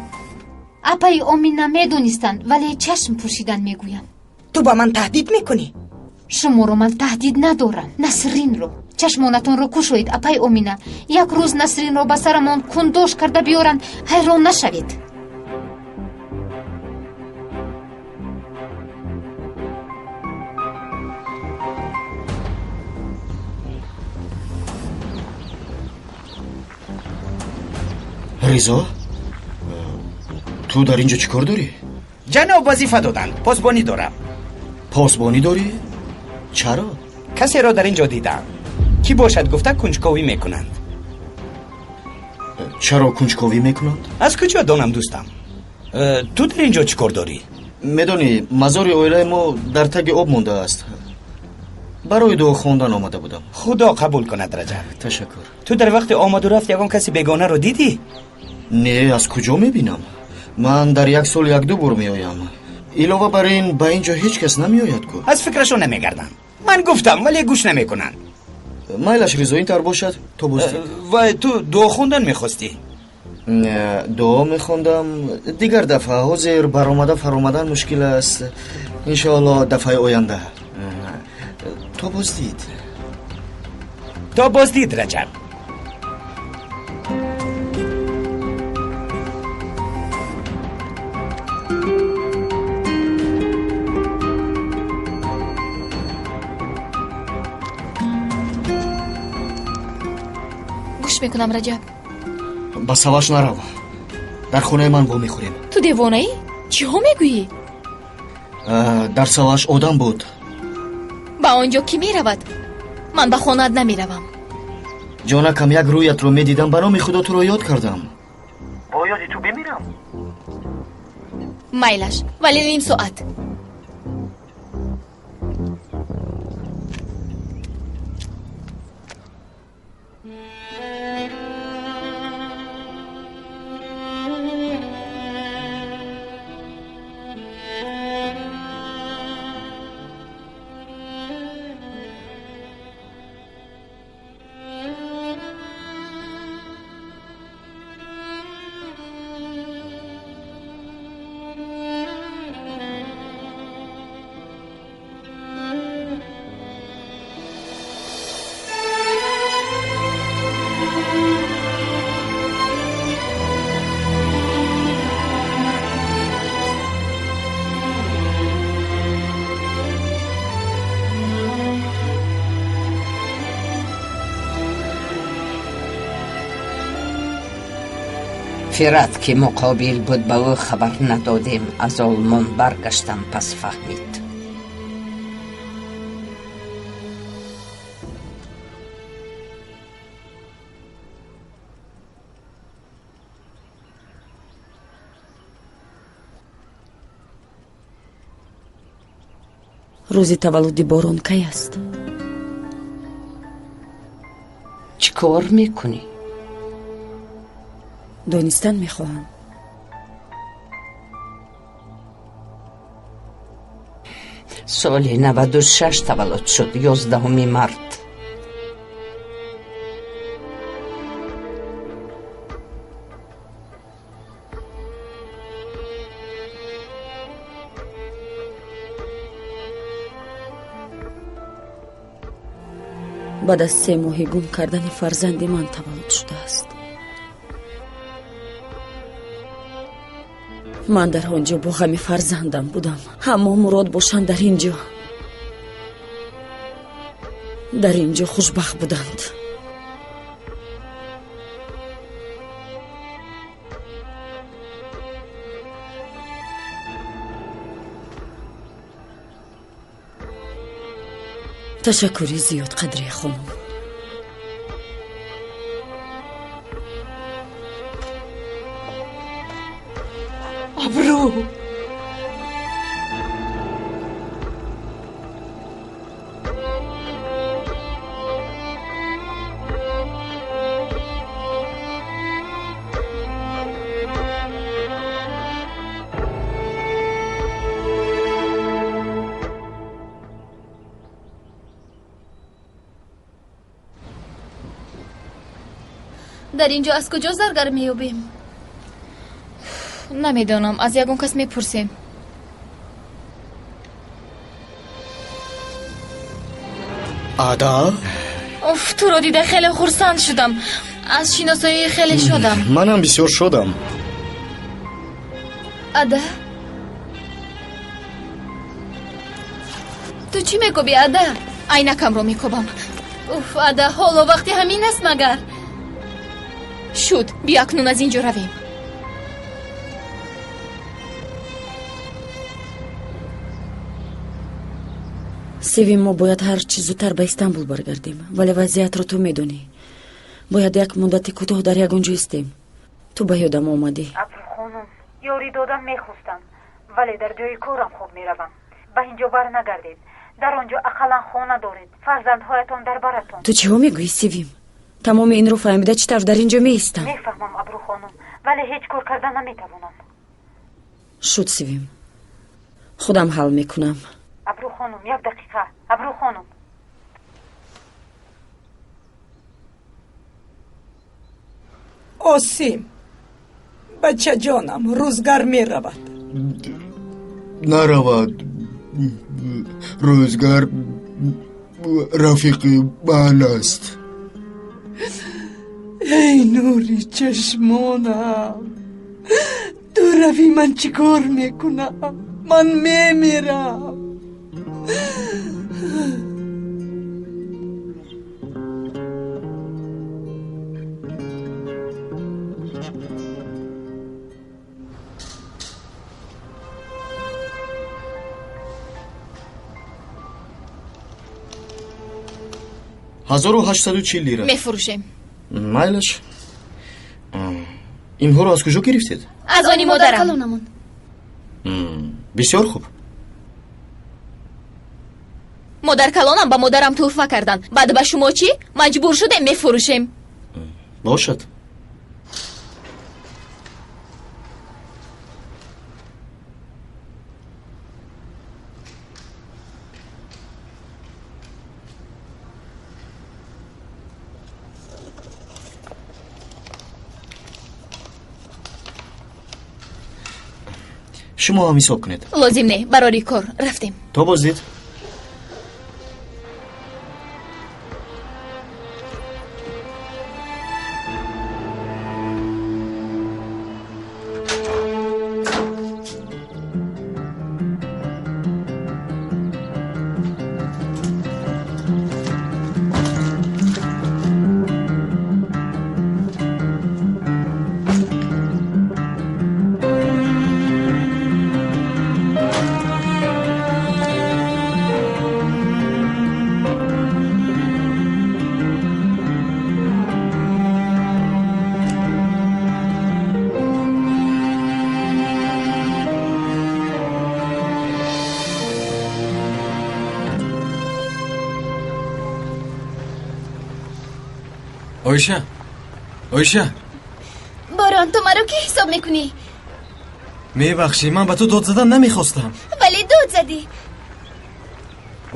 апаи Омина, медонистанд, вале чашм пӯшидан мегӯям. Ту ба ман таҳдид мекунӣ? Шуморо ман таҳдид надорам, Насринро. Чашмонатонро кушоед, апаи Омина. Як рӯз Насринро ба сарамон кундош карда биёранд, ҳайрон нашавед. Ризо, ту дар ин ҷо чӣ кор дорӣ? Ҷаноб вазифа доданд, посбонӣ дорам. Посбонӣ дорӣ? Чаро? Касеро дар ин ҷо дидам, кӣ бошад гуфта кунҷковӣ мекунанд. Чаро кунҷковӣ мекунанд? Аз куҷо донам, дӯстам? Ту дар ин ҷо чӣ кор дорӣ? Медонӣ, мазори оилаи мо дар таги об мондааст. Барои дуо хондан омада будам. Худо қабул кунад, Раҷаб. Ташаккур. Ту дар вақти омаду рафт ягон каси бегонаро дидӣ? Не, аз куҷо мебинам? Ман дар як сол якду бор меоям. Илова бар ин, ба ин ҷо ҳеҷ кас намеояд ку. Аз фикрашон намегарданд. Ман гуфтам, вале гӯш намекунанд. Майлаш, Ризо, ин тавр бошад, то боздид. Вай, ту дуо хондан мехостӣ? Дуо мехондам дигар дафъа. Ҳозир баромада фаромадан мушкил аст. Иншоалло, дафъаи оянда. То боздид. То боздид, Раҷаб. Гӯш мекунам, Раҷаб. Ба саваш нарав, дар хонаи ман вомехӯрем. Ту девонаӣ? Чиҳо мегӯӣ? Дар саваш одам буд. Ба он ҷо кӣ меравад? Ман ба хонаат намеравам. Ҷонакам, як рӯятро медидам, ба номи Худо туро ёд кардам. Бо ёди ту бимирам? Майлаш, вале ним соат. Фират ки муқобил буд, ба ӯ хабар надодем. Аз Олмон баргаштам, пас фаҳмид. Рӯзи таваллуди Борон кай аст? Чӣ кор мекунӣ? Донистан мехоҳам. Соли 96 таваллуд шуд, 11 март. Баъд аз 3 моҳи гум кардани фарзанди ман таваллуд шудааст. Ман дар он ҷо бо ғами фарзандам будам, аммо Мурод бошанд дар ин ҷо. Дар ин ҷо хушбахт буданд. Ташаккури зиёд, Қадрия хонум. Абру! Дар ин ҷо аз куҷо заргар меёбем? Намедонам, аз ягон кас мепурсем. Ада? Уф, туро дида хеле хурсанд шудам. Аз шиносоӣ хеле шодам. Манам бисёр шодам. Ада? Ту чӣ мекобӣ, Ада? Айнакамро мекобам. Уф, Ада, ҳоло вақти ҳамин аст магар? Шуд, биё акнун аз ин ҷо равем. Севим, мо бояд ҳарчи зудтар ба Истанбул баргардем, вале вазъиятро ту медонӣ. Бояд як муддати кӯтоҳ дар ягон ҷо истем. Ту ба ёдам омадӣ. Абрухонум, ёрӣ додам мехостам, вале дар ҷои корам хоб меравам. Ба ин ҷо барнагардед. Дар он ҷо ақаллан хона доред, фарзандҳоятон дар баратон. Ту чиҳо мегӯӣ, Севим? Тамоми инро фаҳмида чӣ тавр дар ин ҷо меистам? Мефаҳмам, Абрухонум, вале ҳеҷ кор карда наметавонам. Шуд, Севим, худам ҳал мекунам. Абрухонум, як дақиқа. Абрухонум. Осим, бачаҷонам, рӯзгар меравад. Наравад. Рӯзгар рафиқи ман аст. Эй нури чашмонам, ту равӣ, ман чӣ кор мекунам? Ман мемирам. 1840 лира. Мефурӯшем. Майлаш. Инҳоро аз куҷо гирифтед? Аз они модарам. Бисёр хуб. Модаркалонам ба модарам тӯҳфа карданд. Баъд ба шумо чӣ? Маҷбур шудем, мефурӯшем. Бошад. Шумо ҳам ҳисоб кунед. Лозим не, барори кор рафтем. То боздид. Оиша, Оиша. Борон, ту маро кӣ ҳисоб мекунӣ? Мебахшӣ, ман ба ту дод задан намехостам. Вале дод задӣ.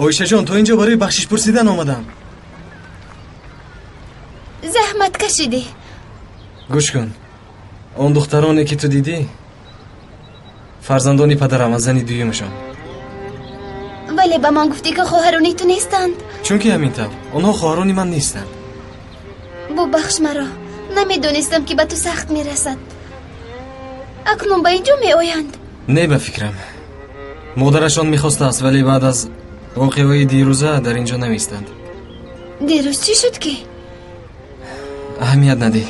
Оишаҷон, то инҷо барои бахшиш пурсидан омадам. Заҳмат кашидӣ. Гӯш кун, он духтароне ки ту дидӣ, фарзандони падарам аз зани дуюмашон. Вале ба ман гуфтӣ, ки хоҳарони ту нестанд. Чунки ҳамин тавр, онҳо хоҳарони ман нестанд. Бубахш маро, намедонистам, ки ба ту сахт мерасад. Акнун ба инҷо меоянд? Не, ба фикрам, модарашон мехостааст, вале баъд аз воқеаҳои дирӯза дар инҷо намеистанд. Дирӯз чӣ шуд ки? Аҳамият надиҳ.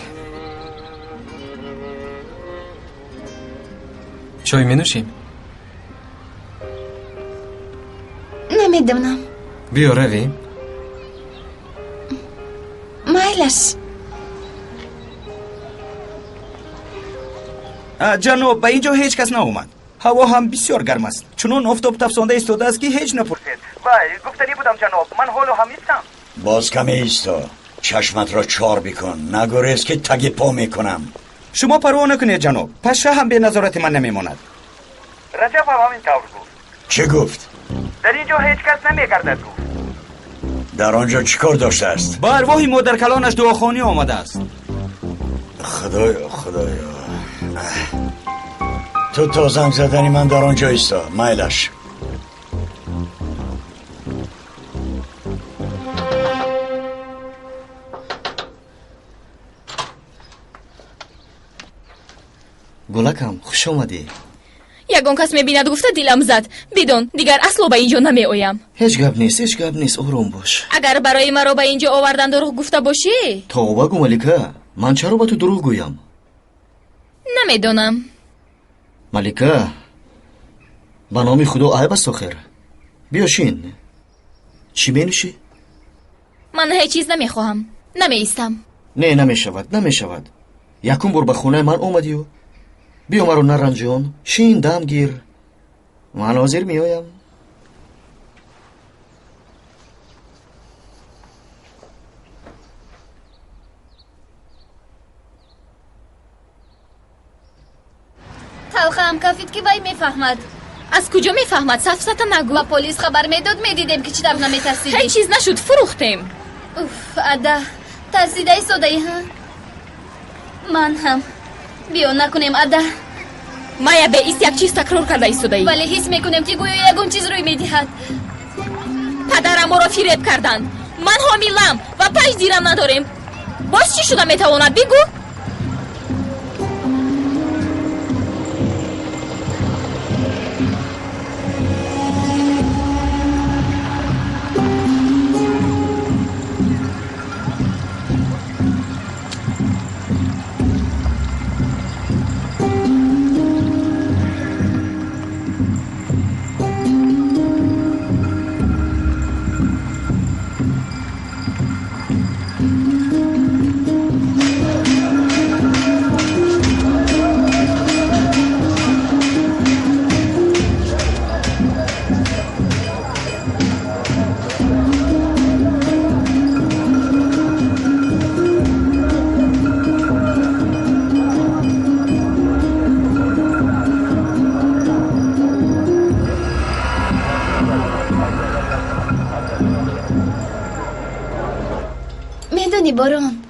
Чой менӯшем? Намедонам. Биё, равем. Майлаш. Ҷаноб, ба ин ҷо ҳеҷ кас наомад. Ҳаво ҳам бисёр гарм аст. Чунон офтоб тафсонда истодааст, ки ҳеҷ напурсед. Вай, гуфтанӣ будам, ҷаноб, ман ҳоло ҳам истам. Боз каме исто. Чашматро чор бикун, нагурез, ки таги по мекунам. Шумо парво накунед, ҷаноб, паша ҳам бе назорати ман намемонад. Раҷаб ҳам ҳамин тавр гуфт. Чӣ гуфт? Дар ин ҷо ҳеҷ кас намегардад, гуфт. Дар он ҷо чӣ кор доштааст? Ба арвоҳи модаркалонаш дуохонӣ омадааст. Худоё, худоё. Ту то занг задани ман дар он ҷо исто. Майлаш. Гулакам, хуш омадӣ. Ягон кас мебинад гуфта дилам зад. Бидон, дигар асло ба ин ҷо намеоям. Ҳеҷ гап нест, ҳеҷ гап нест, ором бош. Агар барои маро ба ин ҷо овардан дурӯғ гуфта бошӣ? Тавба гӯ, Малика, ман чаро ба ту дурӯғ гӯям? Намедонам. Малика, ба номи Худо айб аст охир. Биё шин. Чӣ менӯшӣ? Ман ҳеҷ чиз намехоҳам. Намеистам. Не, намешавад, намешавад. Якум бор ба хонаи ман омадию. Биё, маро наранҷон, шин, дам гир. Ман ҳозир меоям. Талхаам кафид, ки вай мефаҳмад. Аз куҷо мефаҳмад? Сафсата нагӯ. Ба полис хабар медод, медидем, ки чӣ тавр наметарсидӣ. Ҳеҷ чиз нашуд, фурӯхтем. Уф, ада, тарсида истодаӣ, ҳа? Ман ҳам. Биё накунем ада. Майя беист як чиз такрор карда истодаӣ. Вале ҳис мекунем, ки гӯё ягон чиз рӯй медиҳад. Падарам моро фиреб карданд. Ман ҳомилам ва 5 дирам надорем. Боз чӣ шуда метавонад, бигӯ? Борон,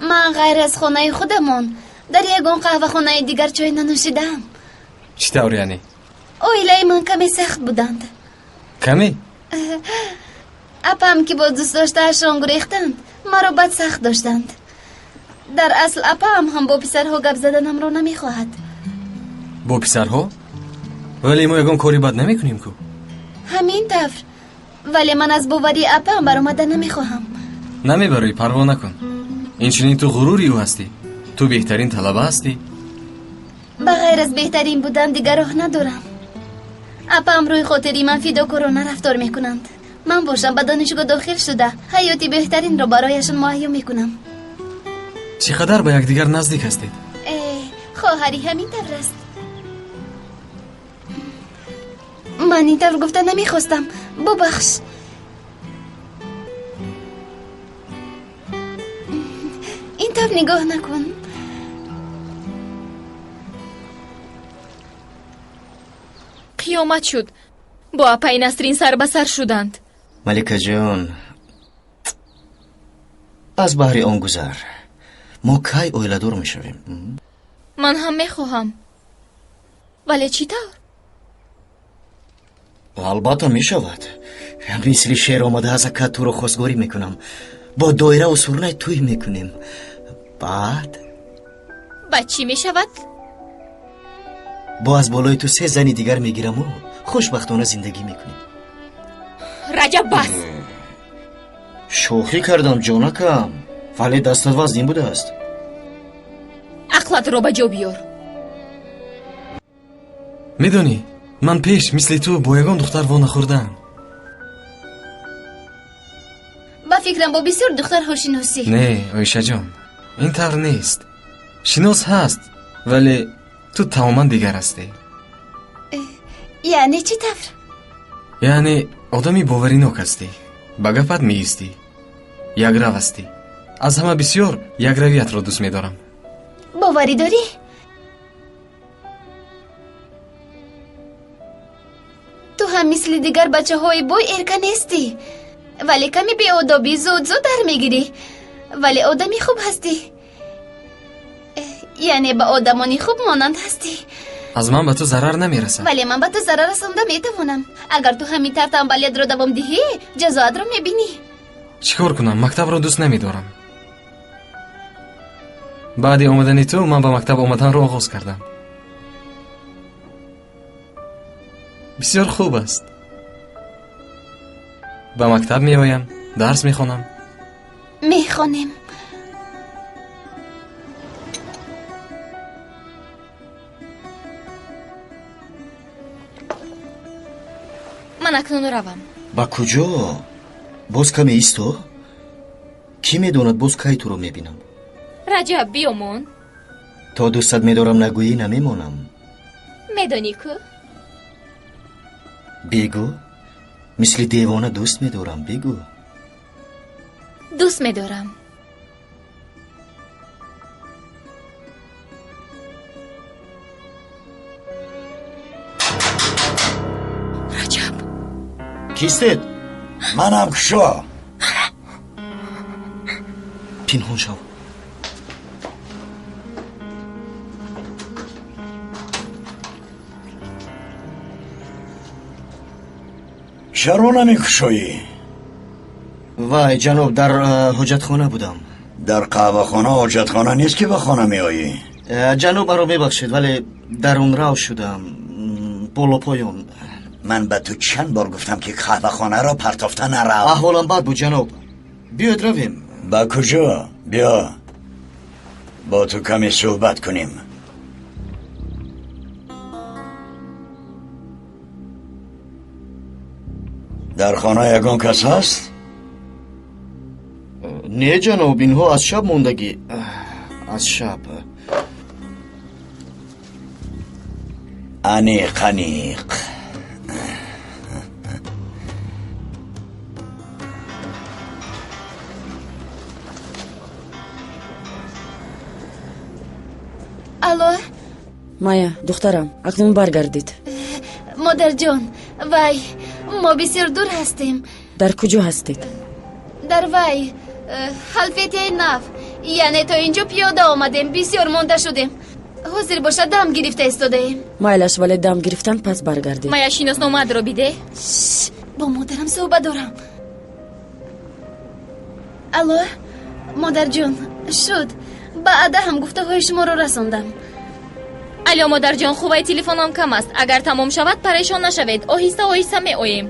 ман ғайр аз хонаи худамон дар ягон қаҳвахонаи дигар чой нанӯшидаам. Чӣ тавр яъне? Оилаи ман каме сахт буданд. Каме? Апам ки бо дӯстдоштаашон гурехтанд, маро бад сахт доштанд. Дар асл апаам ҳам бо писарҳо гап заданамро намехоҳад. Бо писарҳо? Вале мо ягон кори бад намекунем ку? Ҳамин тавр. Вале ман аз боварии апаам баромада намехоҳам. Намебарӯӣ, парво накун. Инчунин ту ғурури ӯ ҳастӣ. Ту беҳтарин талаба ҳастӣ. Ба ғайр аз беҳтарин будан дигар роҳ надорам. Апаам рӯи хотири ман фидокорона рафтор мекунанд. Ман бошам ба донишгоҳ дохил шуда ҳаёти беҳтаринро барояшон муҳайё мекунам. Чӣ қадар ба якдигар наздик ҳастед? Хоҳарӣ ҳамин тавр аст. Ман ин тавр гуфта намехостам. Бубахш. Ин тавр нигоҳ накун. Қиёмат шуд. Бо апаи Насрин сар ба сар шуданд. Маликаҷон, аз баҳри он гузар. Мо кай оиладор мешавем? Ман ҳам мехоҳам. Вале чӣ тавр? Албатта мешавад. Мисли шер омада аз ака туро хостгорӣ мекунам. Бо доираву сурнай тӯй мекунем. Баъд? Баъд чӣ мешавад? Бо аз болои ту 3 зани дигар мегираму хушбахтона зиндагӣ мекунем. Раҷаб, бас! Шӯхӣ кардам, ҷонакам, вале дастат вазнин будааст. Ақлатро ба ҷо биёр. Медонӣ, ман пеш мисли ту бо ягон духтар во нахӯрдаам. Ба фикрам бо бисёр духтарҳо шиносӣ. Не, Оишаҷон, ин тавр нест. Шинос ҳаст, вале ту тамоман дигар ҳастӣ. Яъне чӣ тавр? Яъне одами боваринок ҳастӣ, ба гапат меистӣ, якрав ҳастӣ. Аз ҳама бисёр якравиятро дӯст медорам. Боварӣ дорӣ? Ту ҳам мисли дигар бачаҳои бой эрка нестӣ, вале ками беодобӣ зуд-зуд дар мегирӣ. Вале одами хуб ҳастӣ. Яъне ба одамони хуб монанд ҳастӣ. Аз ман ба ту зарар намерасад. Вале ман ба ту зарар расонда метавонам. Агар ту ҳамин тавр танбалиятро давом диҳӣ, ҷазоатро мебинӣ. Чӣ кор кунам? Мактабро дӯст намедорам. Баъди омадани ту ман ба мактаб омаданро оғоз кардам. Бисёр хуб аст. Ба мактаб меоям, дарс мехонам. Мехонем. Ман акнун равам. Ба куҷо? Боз каме исто? Кӣ медонад боз кай туро мебинам? Раҷаб, биёмон. То дӯстат медорам нагӯӣ намемонам. Медонӣ ку? Бигӯ. Мисли девона дӯст медорам, бигӯ. Дӯст медорам. Раҷаб. Кистед? Манам кушо. Пинҳон шав. Чаро намекушоӣ? Вай ҷаноб, дар ҳоҷатхона будам. Дар қаҳвахона ҳоҷатхона нест, ки ба хона меоӣ. Ҷаноб, маро мебахшед, вале дарунрав шудам, болопоён. Ман ба ту чанд бор гуфтам, ки қаҳвахонаро партофта нарав. Аҳволам бад буд, ҷаноб. Биёед равем. Ба куҷо? Биё, бо ту каме суҳбат кунем. Дар хона ягон кас ҳаст? Не ҷаноб, инҳо аз шаб мондагӣ. Аз шаб. Аниқ, аниқ. Алло? Майя, духтарам, акнун баргардид. Модарҷон, вай, мо бисёр дур ҳастем. Дар куҷо ҳастед? Дар вай, Халфетияи нав. Яъне то инҷо пиёда омадем, бисёр монда шудем. Ҳозир бошад дам гирифта истодаем. Майлаш, вале дам гирифтан пас баргардед. Майя, шиносномаатро бидеҳ. Бо модарам суҳбат дорам. Алло, модарҷон, шуд. Баъда ҳам гуфтаҳои шуморо расондам. Алло, модарҷон, хуваи телефонам кам аст. Агар тамом шавад, парешон нашавед. Оҳиста оҳиста меоем.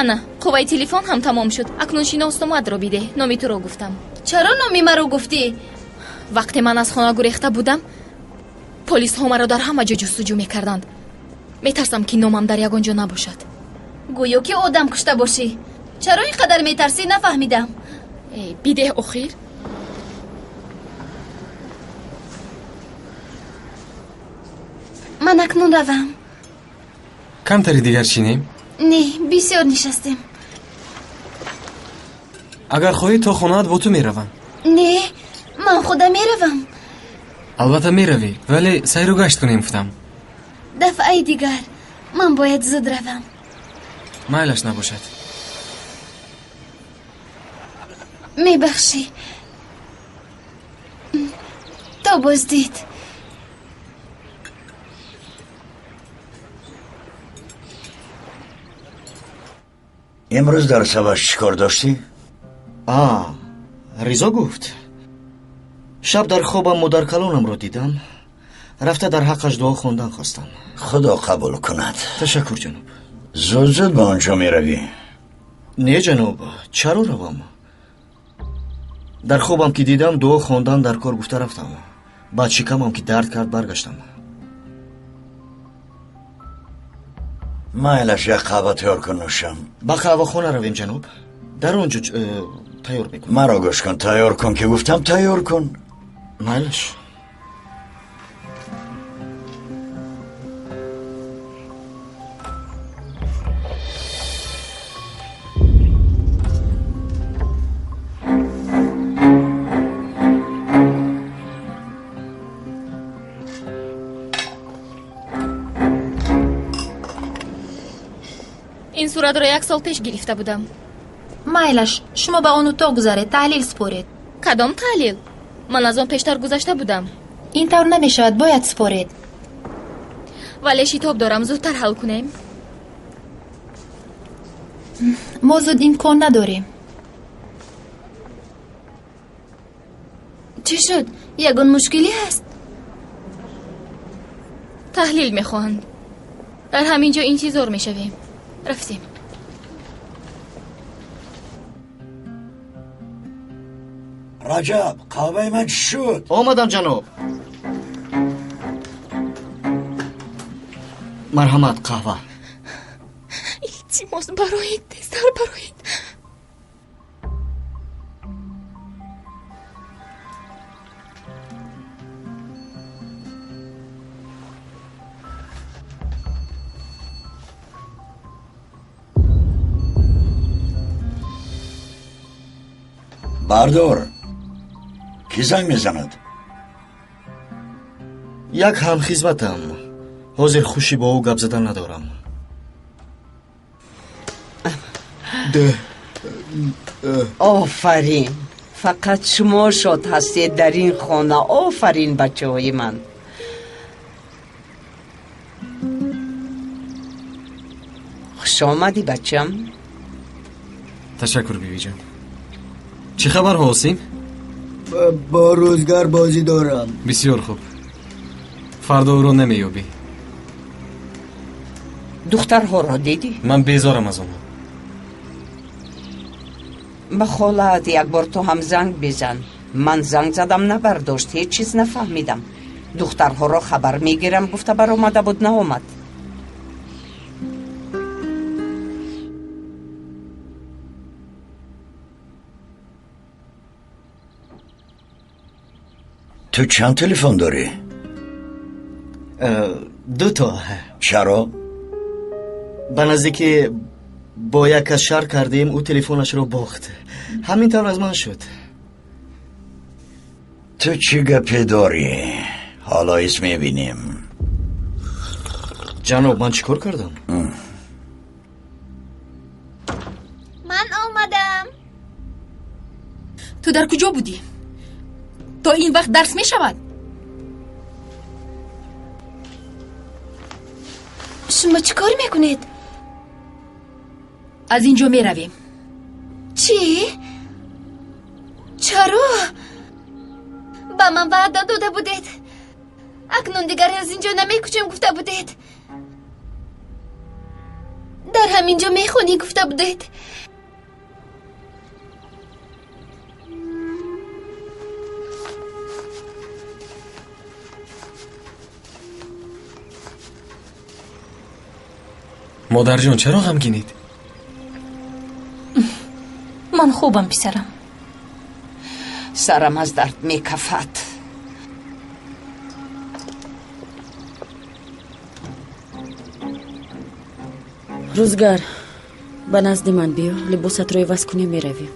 Ана, қувваи телефон ҳам тамом шуд. Акнун шиносномаатро бидеҳ. Номи туро гуфтам. Чаро номи маро гуфтӣ? Вақте ман аз хона гурехта будам, полисҳо маро дар ҳама ҷо ҷустуҷӯ мекарданд. Метарсам, ки номам дар ягон ҷо набошад. Гӯё ки одам кушта бошӣ. Чаро ин қадар метарсӣ, нафаҳмидам. Бидеҳ охир. Ман акнун равам. Камтари дигар шинем? Не, бисёр нишастем. Агар хоҳӣ, то хонаат бо ту меравам. Не, ман худам меравам. Албатта меравӣ, вале сайру гашт кунем гуфтам. Дафъаи дигар ман бояд зуд равам. Майлаш набошад. Мебахшӣ. То боздид. Имрӯз дар саваш чӣ кор доштӣ? Ризо гуфт. Шаб дар хобам модаркалонамро дидам. Рафта дар ҳаққаш дуо хондан хостам. Худо қабул кунад. Ташаккур, ҷаноб. Зуд зуд ба он ҷо меравӣ? Не ҷаноб, чаро равам? Дар хобам ки дидам, дуо хондан дар кор гуфта рафтам. Баъд шикамам ки дард кард, баргаштам. Майлаш, як қаҳва тайёр кун, нӯшам. Ба қаҳвахона равем, ҷаноб. Дар он ҷо тайёр мекунам. Маро гӯш кун, тайёр кун ки гуфтам, тайёр кун. Майлаш. Ин суратро як сол пеш гирифта будам. Майлаш, шумо ба он утоқ гузаред, таҳлил супоред. Кадом таҳлил? Ман аз он пештар гузашта будам. Ин тавр намешавад, бояд супоред. Вале шитоб дорам, зудтар ҳал кунем. Мо зуд имкон надорем. Чӣ шуд? Ягон мушкилӣ ҳаст? Таҳлил мехоҳанд. Дар ҳамин ҷо интизор мешавем. Рафтем. Раҷаб, қаҳваи ман чӣ шуд? Омадам, ҷаноб. Марҳамат, қаҳва. Илтимос, бароед, тезтар бароед. Бардор, кӣ занг мезанад? Як ҳамхизматам. Ҳозир хушӣ бо ӯ гап задан надорам. Офарин, фақат шумо шод ҳастед дар ин хона. Офарин, бачаҳои ман. Хуш омадӣ, бачам. Ташаккур, бибиҷон. Чӣ хабарҳо, Осим? Бо рӯзгар бозӣ дорам. Бисёр хуб. Фардо ӯро намеёбӣ. Духтарҳоро дидӣ? Ман безорам аз онҳо. Ба холаат як бор ту ҳам занг бизан. Ман занг задам, набардошт, ҳеҷ чиз нафаҳмидам. Духтарҳоро хабар мегирам гуфта баромада буд, наомад. Ту чанд телефон дорӣ? Дуто. Чаро? Ба наздикӣ бо як кас шар кардем, ӯ телефонашро бохт. Ҳамин тавр аз ман шуд. Ту чӣ гапе дорӣ? Ҳоло ис мебинем. Ҷаноб, ман чӣ кор кардам? Ман омадам. Ту дар куҷо будӣ? То ин вақт дарс мешавад? Шумо чӣ кор мекунед? Аз ин ҷо меравем. Чӣ? Чаро? Ба ман ваъда дода будед. Акнун дигар аз ин ҷо намекӯчем гуфта будед. Дар ҳамин ҷо мехонӣ гуфта будед. Модарҷон, чаро ғамгинед? Ман хубам, писарам. Сарам аз дард мекафад. Рӯзгар, ба назди ман биё, либосатро иваз кунем, меравем.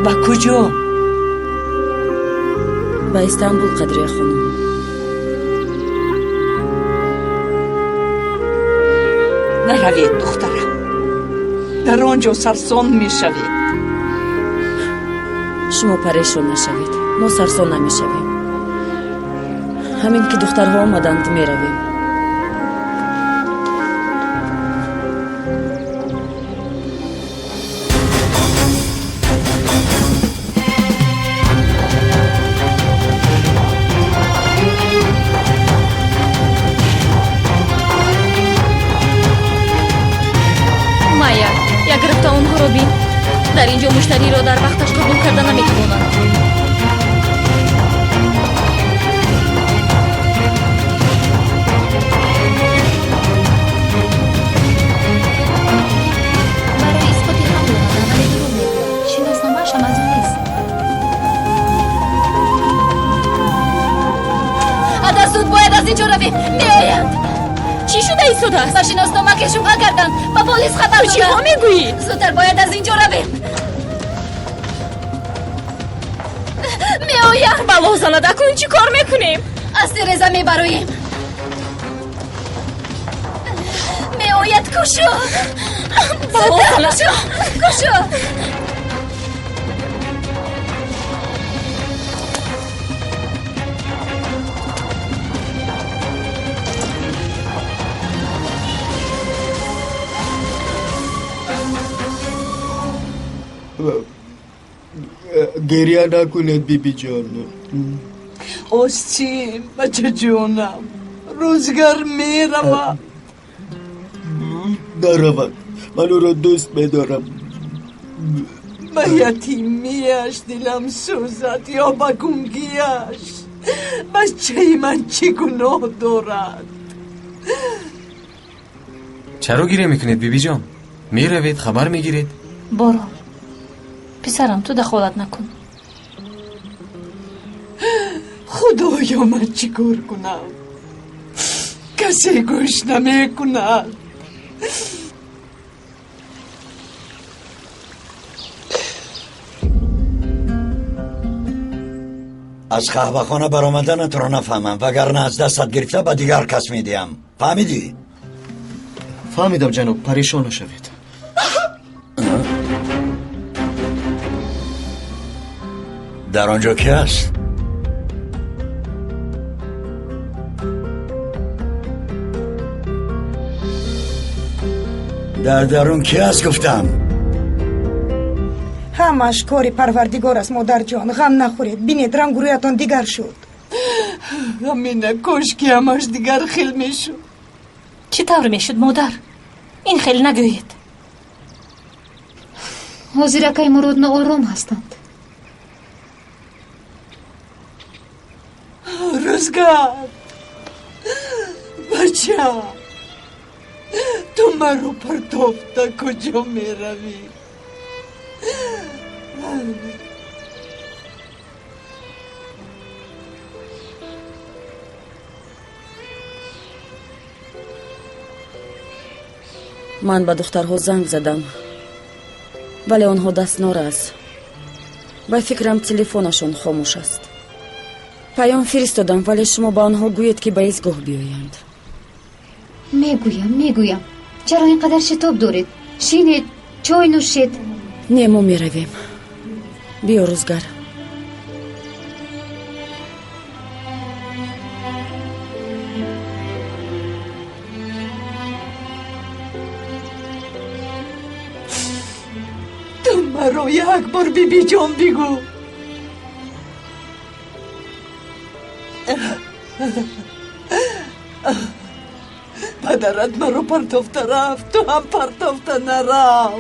Ба куҷо? Ба Истанбул, Қадрия хонум. Наравед, духтарам. Дар он ҷо сарсон мешавед. Шумо парешон нашавед, мо сарсон намешавем. Ҳамин ки духтарҳо омаданд, меравем. Майя, як рафта онҳоро бин. Дар ин ҷо муштариро дар вақташ қабул карда наметавонанд. Барои исботи ҳам омадам, вале дурӯғ мегӯяд. Шиносномаашам аз ӯ нест. Ада, зуд бояд аз ин ҷо равем. Меоянд. Чӣ шуда истодааст? Ба шиноснома ки шубҳа карданд. Ба полис хабар Ту чиҳо мегӯӣ? Зудтар бояд аз ин ҷо равем. Меоянд. Бало занад, акнун чӣ кор мекунем? Аз тереза мебароем. Меояд, кушо. Бало занад. Кушо. Гиря накунед, бибиҷон. Осим, бачаҷонам, рӯзгар меравад. Наравад, ман ӯро дӯст медорам. Ба ятимияш дилам сӯзад ё ба гунгияш. Бачаи ман чӣ гуноҳ дорад? Чаро гиря мекунед, бибиҷон? Меравед, хабар мегиред. Боро, писарам, ту дахолат накун. Худоё, ман чӣ кор кунам? Касе гӯш намекунад. Аз қаҳвахона баромаданатро нафаҳмам, вагарна аз дастат гирифта ба дигар кас медиҳам. Фаҳмидӣ? Фаҳмидам, ҷаноб, парешон нашавед. Дар он ҷо ки аст? Дар дарун ки аст гуфтам? Ҳамааш кори Парвардигор аст, модарҷон, ғам нахӯред. Бинед, рангу рӯятон дигар шуд. Ҳамина, кошки ҳамаш дигар хел мешуд. Чӣ тавр мешуд, модар? Ин хел нагӯед. Ҳозир акай Мурод ноором ҳастанд. Рӯзгар, бача, ту маро партофта куҷо меравӣ? Ман ба духтарҳо занг задам, вале онҳо дастнорас. Ба фикрам, телефонашон хомӯш аст. Паём фиристодам, вале шумо ба онҳо гӯед, ки ба истгоҳ биёянд. Мегӯям, мегӯям. Чаро ин қадар шитоб доред? Шинед, чой нӯшед. Не, мо меравем. Биё, Рӯзгар. Ту маро як бор бибиҷон бигӯ. Падарат маро партофта рафт, ту ҳам партофта нарав.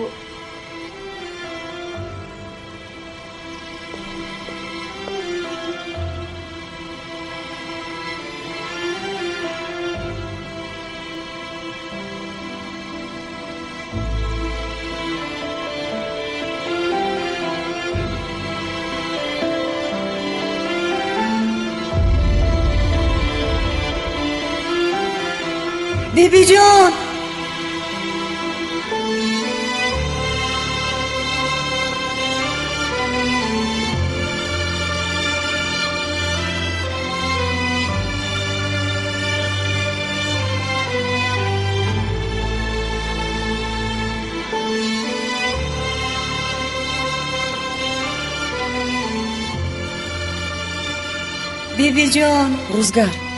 Бибиҷон! Бибиҷон! Рӯзгар.